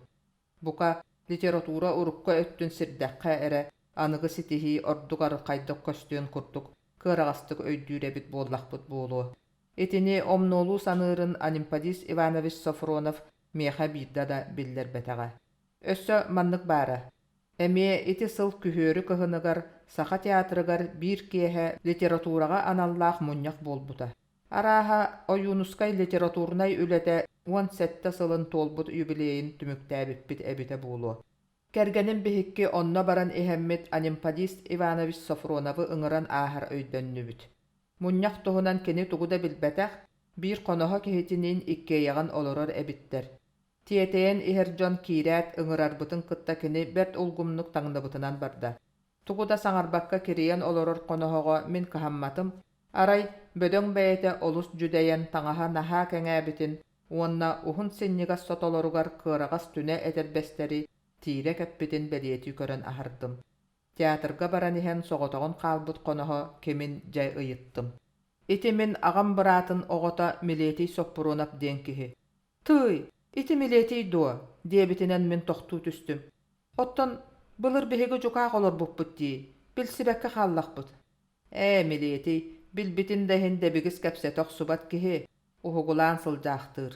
S1: Бука, литература урукку өттүн сирдэххэ эрэ аныгы ситиһии ордук арылхайдык көстүөн курдук кыараҕастык өйдүүр эбит буоллахпыт буолуо. Итини омнуолуу саныырын Анемподист Иванович Софронов миэхэ биирдэ да биллэрбэтэҕэ. Өссө маннык баара. Эмиэ ити сыл күһүөрү кыһыныгар Саха театрыгар биир киэһэ литератураҕа аналлаах мунньах буолбута. Арааһа, Ойуунускай литературнай үлэтэ 17 сылын туолбут юбилейын түмүктээбиппит эбитэ буолуо. Кэргэним биһикки онно баран иһэммит Анемподист Иванович Софроновы ыҥыран ааһар өйдөннүбүт. Мунньах туһунан кини тугу да билбэтэх, биир хоноһо киһитиниин иккиэйэҕин олорор эбиттэр. Тиэтэйэн иһэр дьон киирээт ыҥырарбытын кытта кини бэрт улгумнук таҥныбытынан барда. Тугу да саҥарбакка кирийэн олорор хоноһоҕо мин кыһамматым, арай бөдөҥ бэйэтэ олус дьүдэйэн таҥаһа наһаа кэҥээбитин уонна уһун синньигэс сотолоругар кыараҕас түнэ этэрбэстэри тиирэ кэппитин бэлиэтии көрөн аһардым. Театрга баран иһэн соҕотоҕун хаалбыт хоноһо кимин дьэ ыйыттым. Ити мин аҕам быраатын оҕото Милетий Соппуруонап диэн киһи. Тыый, ити Милетий дуо? диэбитинэн мин тохтуу түстүм. Оттон былыр биһиги дьукаах олорбуппут дии, билсибэккэ хааллахпыт. Ээ, Милетий, билбитин да иһин дэбигис кэпсэтэ охсубат киһи, уһугулаан сылдьаахтыыр.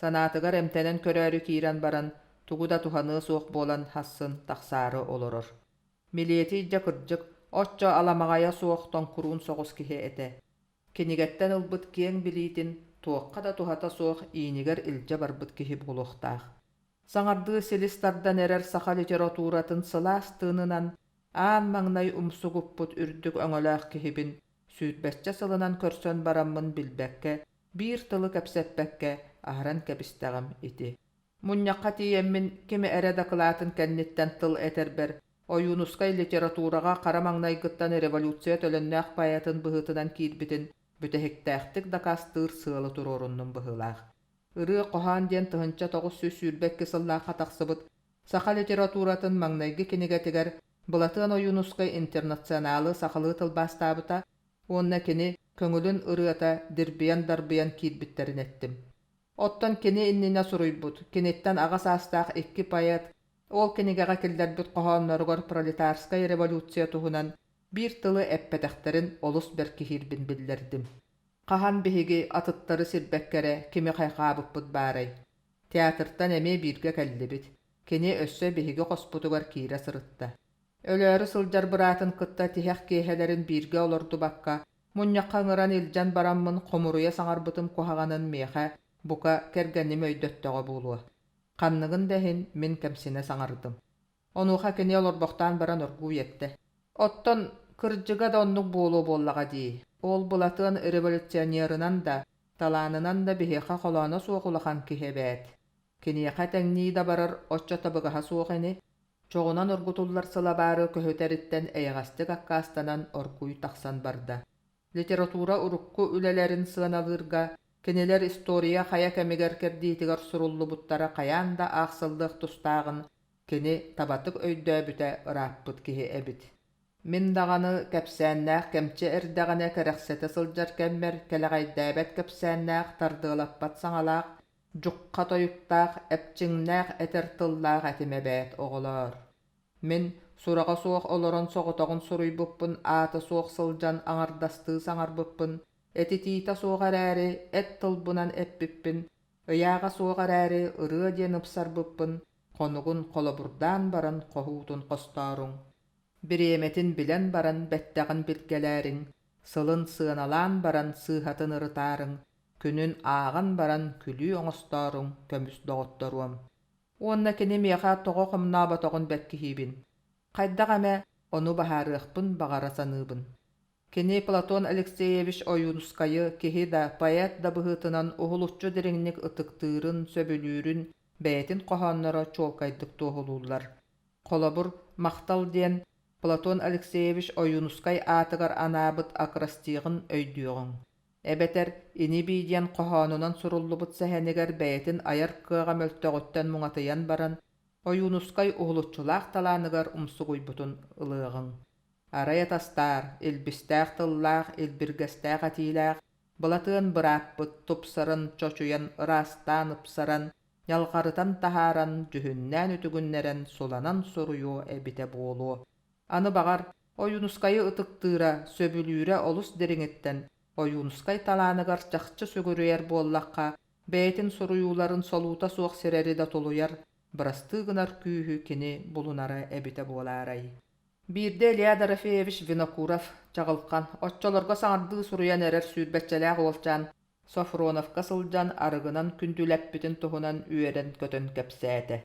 S1: Санаатыгар эмтэнэн көрөөрү киирэн баран, тугу да туһаныа суох буолан хассын тахсаары олорор. Милетий дьэ кырдьык, оччо аламаҕайа суох тоҥкуруун соҕус киһи этэ. Кинигэттэн ылбыт киэҥ билиитин туохха да туһата суох иинигэр илдьэ барбыт киһи буолуохтаах. Саҥардыы силис тардан эрэр саха литературатын сылаас тыынынан аан маҥнай умсугуппут үрдүк өҥөлөөх киһибин сүүрбэччэ сылынан көрсөн бараммын билбэккэ, биир тылы кэпсэппэккэ аһаран кэбистэҕим ити. Мунньахха тиийэммин ким эрэ дакылаатын кэнниттэн тыл этэрбэр Ойуунускай литератураҕа хара маҥнайгыттан революция төлөннөөх поэтын быһыытынан киирбитин бүтэһиктээхтик дакаастыыр сыалы туруоруннум быһыылаах. Ырыа-хоһоон диэн 1922 сыллаахха тахсыбыт саха литературатын маҥнайгы кинигэтигэр Былатыан Ойуунускай интернационалы сахалыы тылбаастаабыта уонна кини көҥүлүн ырыата дирбийэн-дарбыйан киирбиттэрин эттим. Оттон кини иннинэ суруйбут, киниттэн аҕа саастаах икки поэт ол кинигэҕэ киллэрбит хоһоонноругар пролетарскай революция туһунан биир тылы эппэтэхтэрин олус бэркиһиирбин биллэрдим. Хаһан биһиги атыттары сирбэккэ эрэ кими хайҕаабыппыт баарай? Театртан эмиэ бииргэ кэллибит. Кини өссө биһиги хоспутугар киирэ сырытта. Өлөөрү сылдьар быраатын кытта тиһэх киэһэлэрин бииргэ олордубакка, мунньахха ыҥыран илдьэн бараммын хомуруйа саҥарбытым куһаҕанын миэхэ, бука, кэргэним өйдөттөҕө буолуо. Ханныгын да иһин мин кэмсинэ саҥардым. Онуоха кини олорбохтоон баран оргууй эттэ: «Оттон кырдьыга да оннук буолуо буоллаҕа дии. Ол Былатыан революционерынан да, талаанынан да биһиэхэ холооно суох улахан киһи эбээт. Киниэхэ тэҥнии да барар оччо табыгаһа суох ини. Чоҕунан оргутуллар сылабаары көһүтэриттэн эйэҕэстик аккаастанан оргууй тахсан барда. Литература урукку үлэлэрин сыаналыырга кинилэр история хайа кэмигэр кэрдиитигэр суруллубуттара хайаан да аахсыллыах тустааҕын кини табатык өйдөөбүтэ ырааппыт киһи эбит. Мин даҕаны кэпсээннээх кэмчи эрдэҕинэ кэрэхсэтэ сылдьар кэммэр кэлэҕэйдээбэт кэпсээннээх тардыалаппат саҥалаах, дьухха тойуктаах, эпчиҥнээх этэр тыллаах этим эбээт, оҕолоор. Мин сураҕа суох олорон соҕотоҕун суруйбуппун аата суох сылдьан аҥардастыы саҥарбыппын, этитиитэ суох эрээри эт тылбынан эппиппин, ыйааҕа суох эрээри ырыа диэн ыпсарбыппын хонугун холобурдаан баран хоһуутун хостооруҥ, бириэмэтин билэн баран бэттэҕин билгэлээриҥ, сылын сыаналаан баран сыыһатын ырытаарыҥ, күнүн ааҕан баран күлүү оҥостооруҥ көмүс доҕотторуом. Уонна кини миэхэ тоҕо хомнооботоҕун бэркиһиибин. Хайдах эмэ ону быһаарыахпын баҕара саныыбын. Кини Платон Алексеевич Ойуунускайы киһи да, поэт да быһыытынан уһулуччу дириҥник ытыктыырын, сөбүлүүрүн бэйэтин хоһоонноро чуолкайдык туоһулууллар. Холобур, «Махтал» диэн Платон Алексеевич Ойуунускай аатыгар анаабыт акростиҕын өйдүөҕүҥ. Эбэтэр «Ини-бии» диэн хоһоонунан суруллубут сэһэнигэр бэйэтин айар кыаҕа мөлтөҕүттэн муҥатыйан баран, Ойуунускай уһулуччулаах талааныгар умсугуйбутун ылыаҕыҥ. Арай атастаар, илбистээх тыллаах, илбиргэстээх этиилээх, Былатыан бырааппыт тупсаран, чочуйан, ыраастаан, ыпсаран, ньалҕарытан таһааран, дьүһүннээн үтүгүннэрэн суланан суруйуо эбитэ буолуо. Аны баҕар, Ойуунускайы ытыктыыра, сөбүлүүрэ олус дириҥиттэн, Ойуунускай талааныгар чахчы сүгүрүйэр буоллахха, бэйэтин суруйууларын солуута суох сирэри да тулуйар, бырастыы гынар күүһү кини булунара эбитэ буолаарай? Биирдэ Илья Дорофеевич Винокуров, чаҕылхан, оччолорго саҥардыы суруйан эрэр сүүрбэччэлээх уолчаан Софроновка сылдьан арыгынан күндүлэппитин туһунан үөрэн-көтөн кэпсээтэ.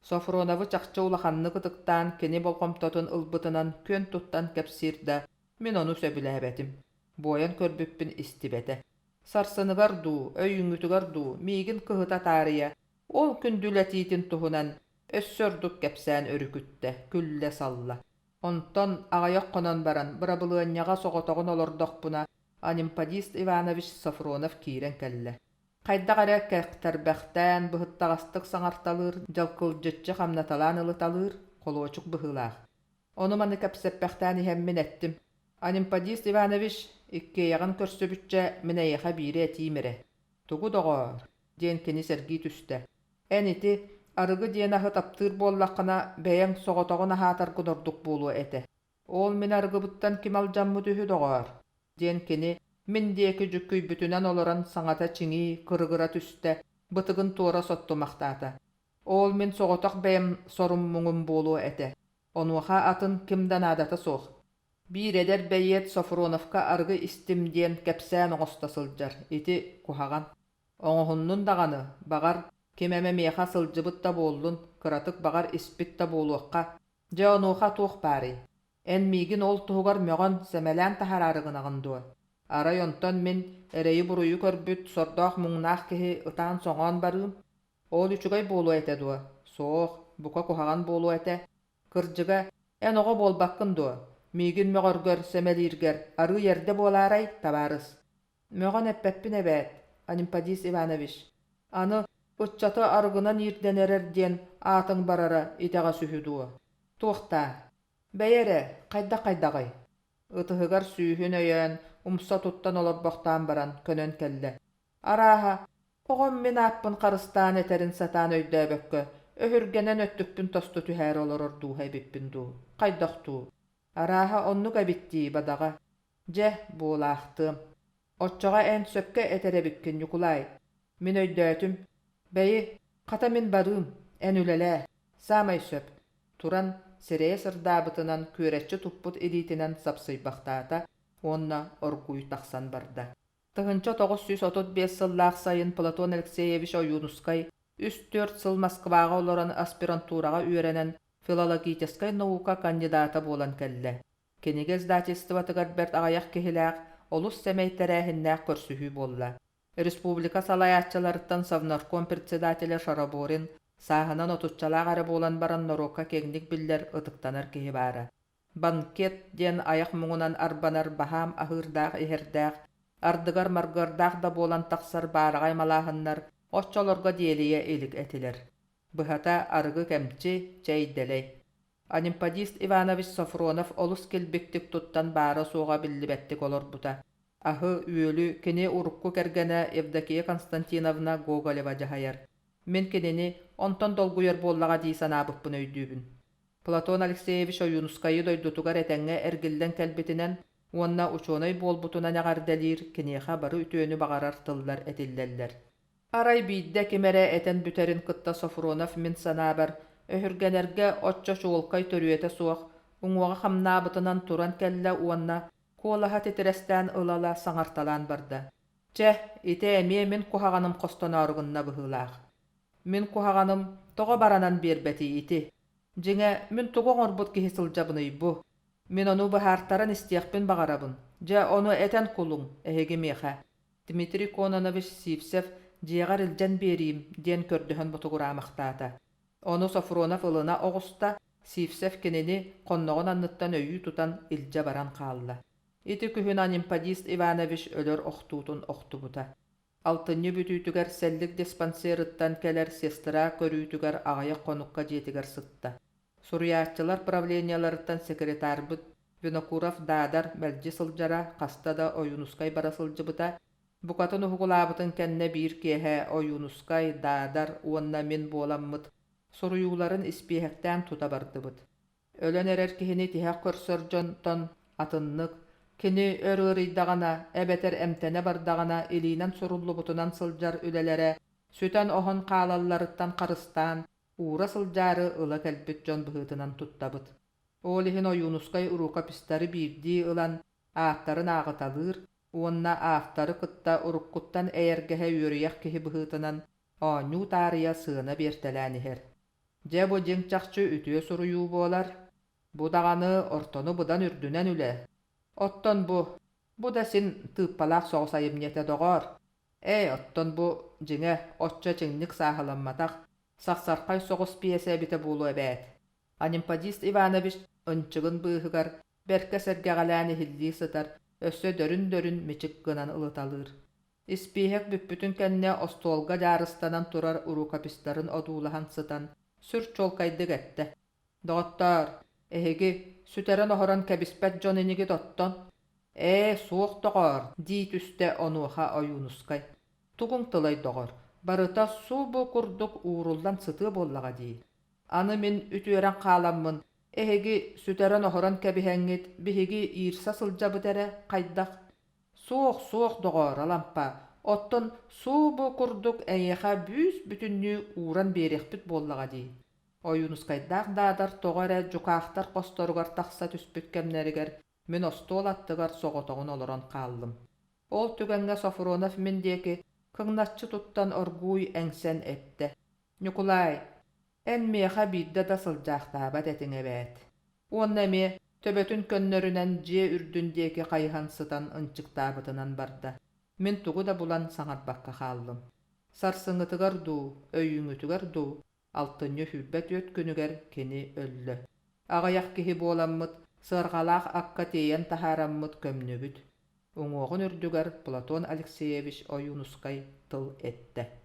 S1: Софроновы чахчы улаханнык ытыктаан кини болҕомтотун ылбытынан күөн туттан кэпсиир да, мин ону сөбүлээбэтим. Буойан көрбүппүн истибэтэ. Сарсыныгар дуу, өйүүҥҥүтүгэр дуу миигин кыһыта таарыйа, ол күндүлэтиитин туһунан өссө ордук кэпсээн өрүкүттэ, күллэ-салла. Онтон аҕыйах хонон баран, бырабылыанньаҕа соҕотоҕун олордохпуна, Анемподист Иванович Софронов киирэн кэллэ. Хайдах эрэ кэхтэрбэхтээн, быһыттаҕастык саҥарталыыр, дьалкылдьыччы хамнаталаан ылыталыыр, холуочук быһыылаах. Ону-маны кэпсэппэхтээн иһэммин эттим: «Анемподист Иванович, иккиэйэҕин көрсүбүччэ, мин эйиэхэ биири этиим эрэ». «Тугу, доҕоор?» диэн кини сэргии түстэ. «Эн ити, арыгы диэн аһы таптыыр буоллаххына, бэйэҥ соҕотоҕун аһаатаргын ордук буолуо этэ. Ол мин арыгыбыттан ким алдьаммыт үһү, доҕоор?» диэн кини мин диэки дьүккүйбүтүнэн олорон саҥата чиҥии, кырыгыра түстэ, бытыгын туора соттумахтаата. Ол мин соҕотох бэйэм сорум-муҥум буолуо этэ. Онуоха атын ким да наадата суох. Биир эдэр бэйиэт Софроновка арыгы истим диэн кэпсээн оҥосто сылдьар. Ити куһаҕан. Оҥоһуннун даҕаны, баҕар, ким эмэ миэхэ сылдьыбыт да буоллун, кыратык баҕар испит да буолуохха. Дьэ онуоха туох баарый? Эн миигин ол туһугар мөҕөн, сэмэлээн таһараары гынаҕын дуо? Арай онтон мин, эрэйи-буруйу көрбүт, сордоох-муҥнаах киһи ытаан-соҥоон барыым? Ол үчүгэй буолуо этэ дуо? Суох, бука куһаҕан буолуо этэ. Кырдьыга, эн оҕо буолбаккын дуо? Миигин мөҕөргөр, сэмэлииргэр арыый эрдэ буолаарай, табаарыс? Мөҕөн эппэппин эбээт, Анемподист Иванович. Аны, ыччаты арыгынан иирдэн эрэр диэн аатыҥ барара итэҕэс үһү дуо? Туохтаа? Бэйэ эрэ, хайдах-хайдаҕый? Ытыһыгар сүүһүн өйөөн, умса туттан олорбохтоон баран, көнөн кэллэ. Арааһа, оҕом мин ааппын харыстаан этэрин сатаан өйдөөбөккө, өһүргэнэн өттүкпүн тосту түһээри олорор дууһа эбиппин дуу, хайдах дуу? Арааһа, оннук эбит дии, бадаҕа. Дьэ, буолаахтыам. Оччоҕо эн сөпкө этэр эбиккин, Ньукулай. Мин өйдөөтүм. Бэйи, хата мин барыым, эн үлэлээ. Саамай сөп. Туран, сирэйэ сырдаабытынан күөрэччи туппут илиитинэн сапсыйбахтаата уонна оргууй тахсан барда. 1935 сыллаах сайын Платон Алексеевич Ойуунускай үс-түөрт сыл Москваҕа олорон аспирантураҕа үөрэнэн филологическай наука кандидата буолан кэллэ. Кинигэ издательствотыгар бэрт аҕыйах киһилээх, олус сэмэй тэрээһиннээх көрсүһүү буолла. Республика салайааччыларыттан Совнарком председателэ Шараборин сааһынан отуччалаах эрэ буолан баран норуокка киэҥник биллэр, ытыктанар киһи баара. Банкет диэн айах муҥунан арбанар баһаам аһыырдаах-иһэрдээх, ардыгар маргыардаах да буолан тахсар баараҕай малааһыннар оччолорго диэлийэ илик этилэр. Быһата, арыгы кэмчи, чэй дэлэй. Анемподист Иванович Софронов олус килбиктик туттан баара-суоҕа биллибэттик олорбута. Аһы-үөлү кини урукку кэргэнэ Евдокия Константиновна Гоголева дьаһайар. Мин кинини онтон долгуйар буоллаҕа дии санаабыппын өйдүүбүн. Платон Алексеевич Ойуунускайы дойдутугар этэҥҥэ эргиллэн кэлбитинэн уонна учуонай буолбутунан эҕэрдэлиир, киниэхэ бары үтүөнү баҕарар тыллар этиллэллэр. Арай биирдэ ким эрэ этэн бүтэрин кытта Софронов мин санаабар, өһүргэнэргэ оччо чуолкай төрүөтэ суох, уҥуоҕа хамнаабытынан туран кэллэ уонна куолаһа титирэстээн ыла-ыла саҥарталаан барда: «Чэ, ити эмиэ мин куһаҕаным хостоноору гынна быһыылаах. Мин куһаҕаным тоҕо баранан биэрбэтий ити? Дьиҥэ, мин тугу оҥорбут киһи сылдьабыный бу? Мин ону быһаартаран истиэхпин баҕарабын. Дьэ, ону этэн кулуҥ, эһиги миэхэ. Дмитрий Кононович Сивцев дьиэҕэр илдьэн биэриим, диэн көрдөһөн ботугураамахтаата. Ону Софронов ылына оҕуста, Сивцев кинини хонноҕун анныттан өйүү тутан илдьэ баран хаалла. Ити күһүн Анемподист Иванович өлөр охтуутун охтубута. Алтынньы бүтүүтүгэр сэллик диспансерыттан кэлэр сестра көрүүтүгэр аҕыйах хонукка дьиэтигэр сытта. Суруйааччылар правлениеларыттан секретарбыт Винокуров Даадар мэлдьи сылдьара, хаста да Ойуунускай бара сылдьыбыта. Букатын уһугулаабытын кэннэ биир киэһэ Ойуунускай, Даадар уонна мин буоламмыт суруйууларын испииһэктээн тута бардыбыт. Өлөн эрэр киһини тиһэх көрсөр дьонтон атыннык, кини өр ыарыйдаҕына эбэтэр эмтэнэ бардаҕына илиинэн суруллубутунан сылдьар үлэлэрэ сүтэн-оһон хаалалларыттан харыстаан, уура сылдьаары ыла кэлбит дьон быһыытынан туттабыт. Ол иһин Ойуунускай рукопистары биирдии ылан ааттарын ааҕыталыыр уонна авторы кытта уруккуттан эйэргэһэ үөрүйэх киһи быһыытынан оонньуу таарыйа сыана биэртэлээн иһэр. Дьэ бу дьиҥ-чахчы үтүө суруйуу буолар. Бу даҕаны ортону быдан үрдүнэн үлэ. Оттон бу, бу да син тыыппалаах соҕус айымньы этэ доҕоор. Ээ, оттон бу, дьиҥэ, оччо чиҥник сааһыламматах, сахсархай соҕус пьеса эбитэ буолуо эбээт. Анемподист Иванович ынчыгын быыһыгар бэркэ сэргэҕэлээн иһиллии сытар, өссө дөрүн-дөрүн мичик гынан ылыталыыр. Испииһэк бүппүтүн кэннэ остуолга дьаарыстанан турар рукопистарын одуулаһан сытан сүр чуолкайдык эттэ: «Доҕоттоор, эһиги сүтэрэн-оһорон кэбиспэт дьон инигит оттон?» «Ээ, суох доҕоор» дии түстэ онуоха Ойуунускай. «Тугуҥ тылай доҕор, барыта субу курдук ууруллан сытыа буоллаҕа дии. Аны мин үтүөрэн хааламмын, эһиги сүтэрэн-оһорон кэбиһэҥҥит биһиги иирсэ сылдьабыт эрэ хайдах? Суох, суох, доҕоор, Алампа, оттон субу курдук эйиэхэ бүүс-бүтүннүү ууран биэриэхпит буоллаҕа дии». Ойуунускайдаах Даадар тоҕо эрэ дьукаахтар хосторугар тахса түспүт кэмнэригэр мин остуол аттыгар соҕотоҕун олорон хааллым. Ол түгэҥҥэ Софронов мин диэки кыҥначчы туттан оргууй эҥсэн эттэ: «Ньукулай, эн миэхэ биирдэ да сылдьаахтаабат этиҥ эбээт». Уонна эмиэ төбөтүн көннөрүнэн дьиэ үрдүн диэки хайыһан сытан ынчыктаабытынан барда. Мин тугу да булан саҥарбакка хааллым. Сарсыҥҥытыгар дуу, өйүүҥҥүтүгэр дуу алтынньы 24 күнүгэр кини өллө. Аҕыйах киһи буоламмыт, сыарҕалаах акка тиэйэн таһаараммыт көмнүбүт. Уҥуоҕун үрдүгэр Платон Алексеевич Ойуунускай тыл эттэ.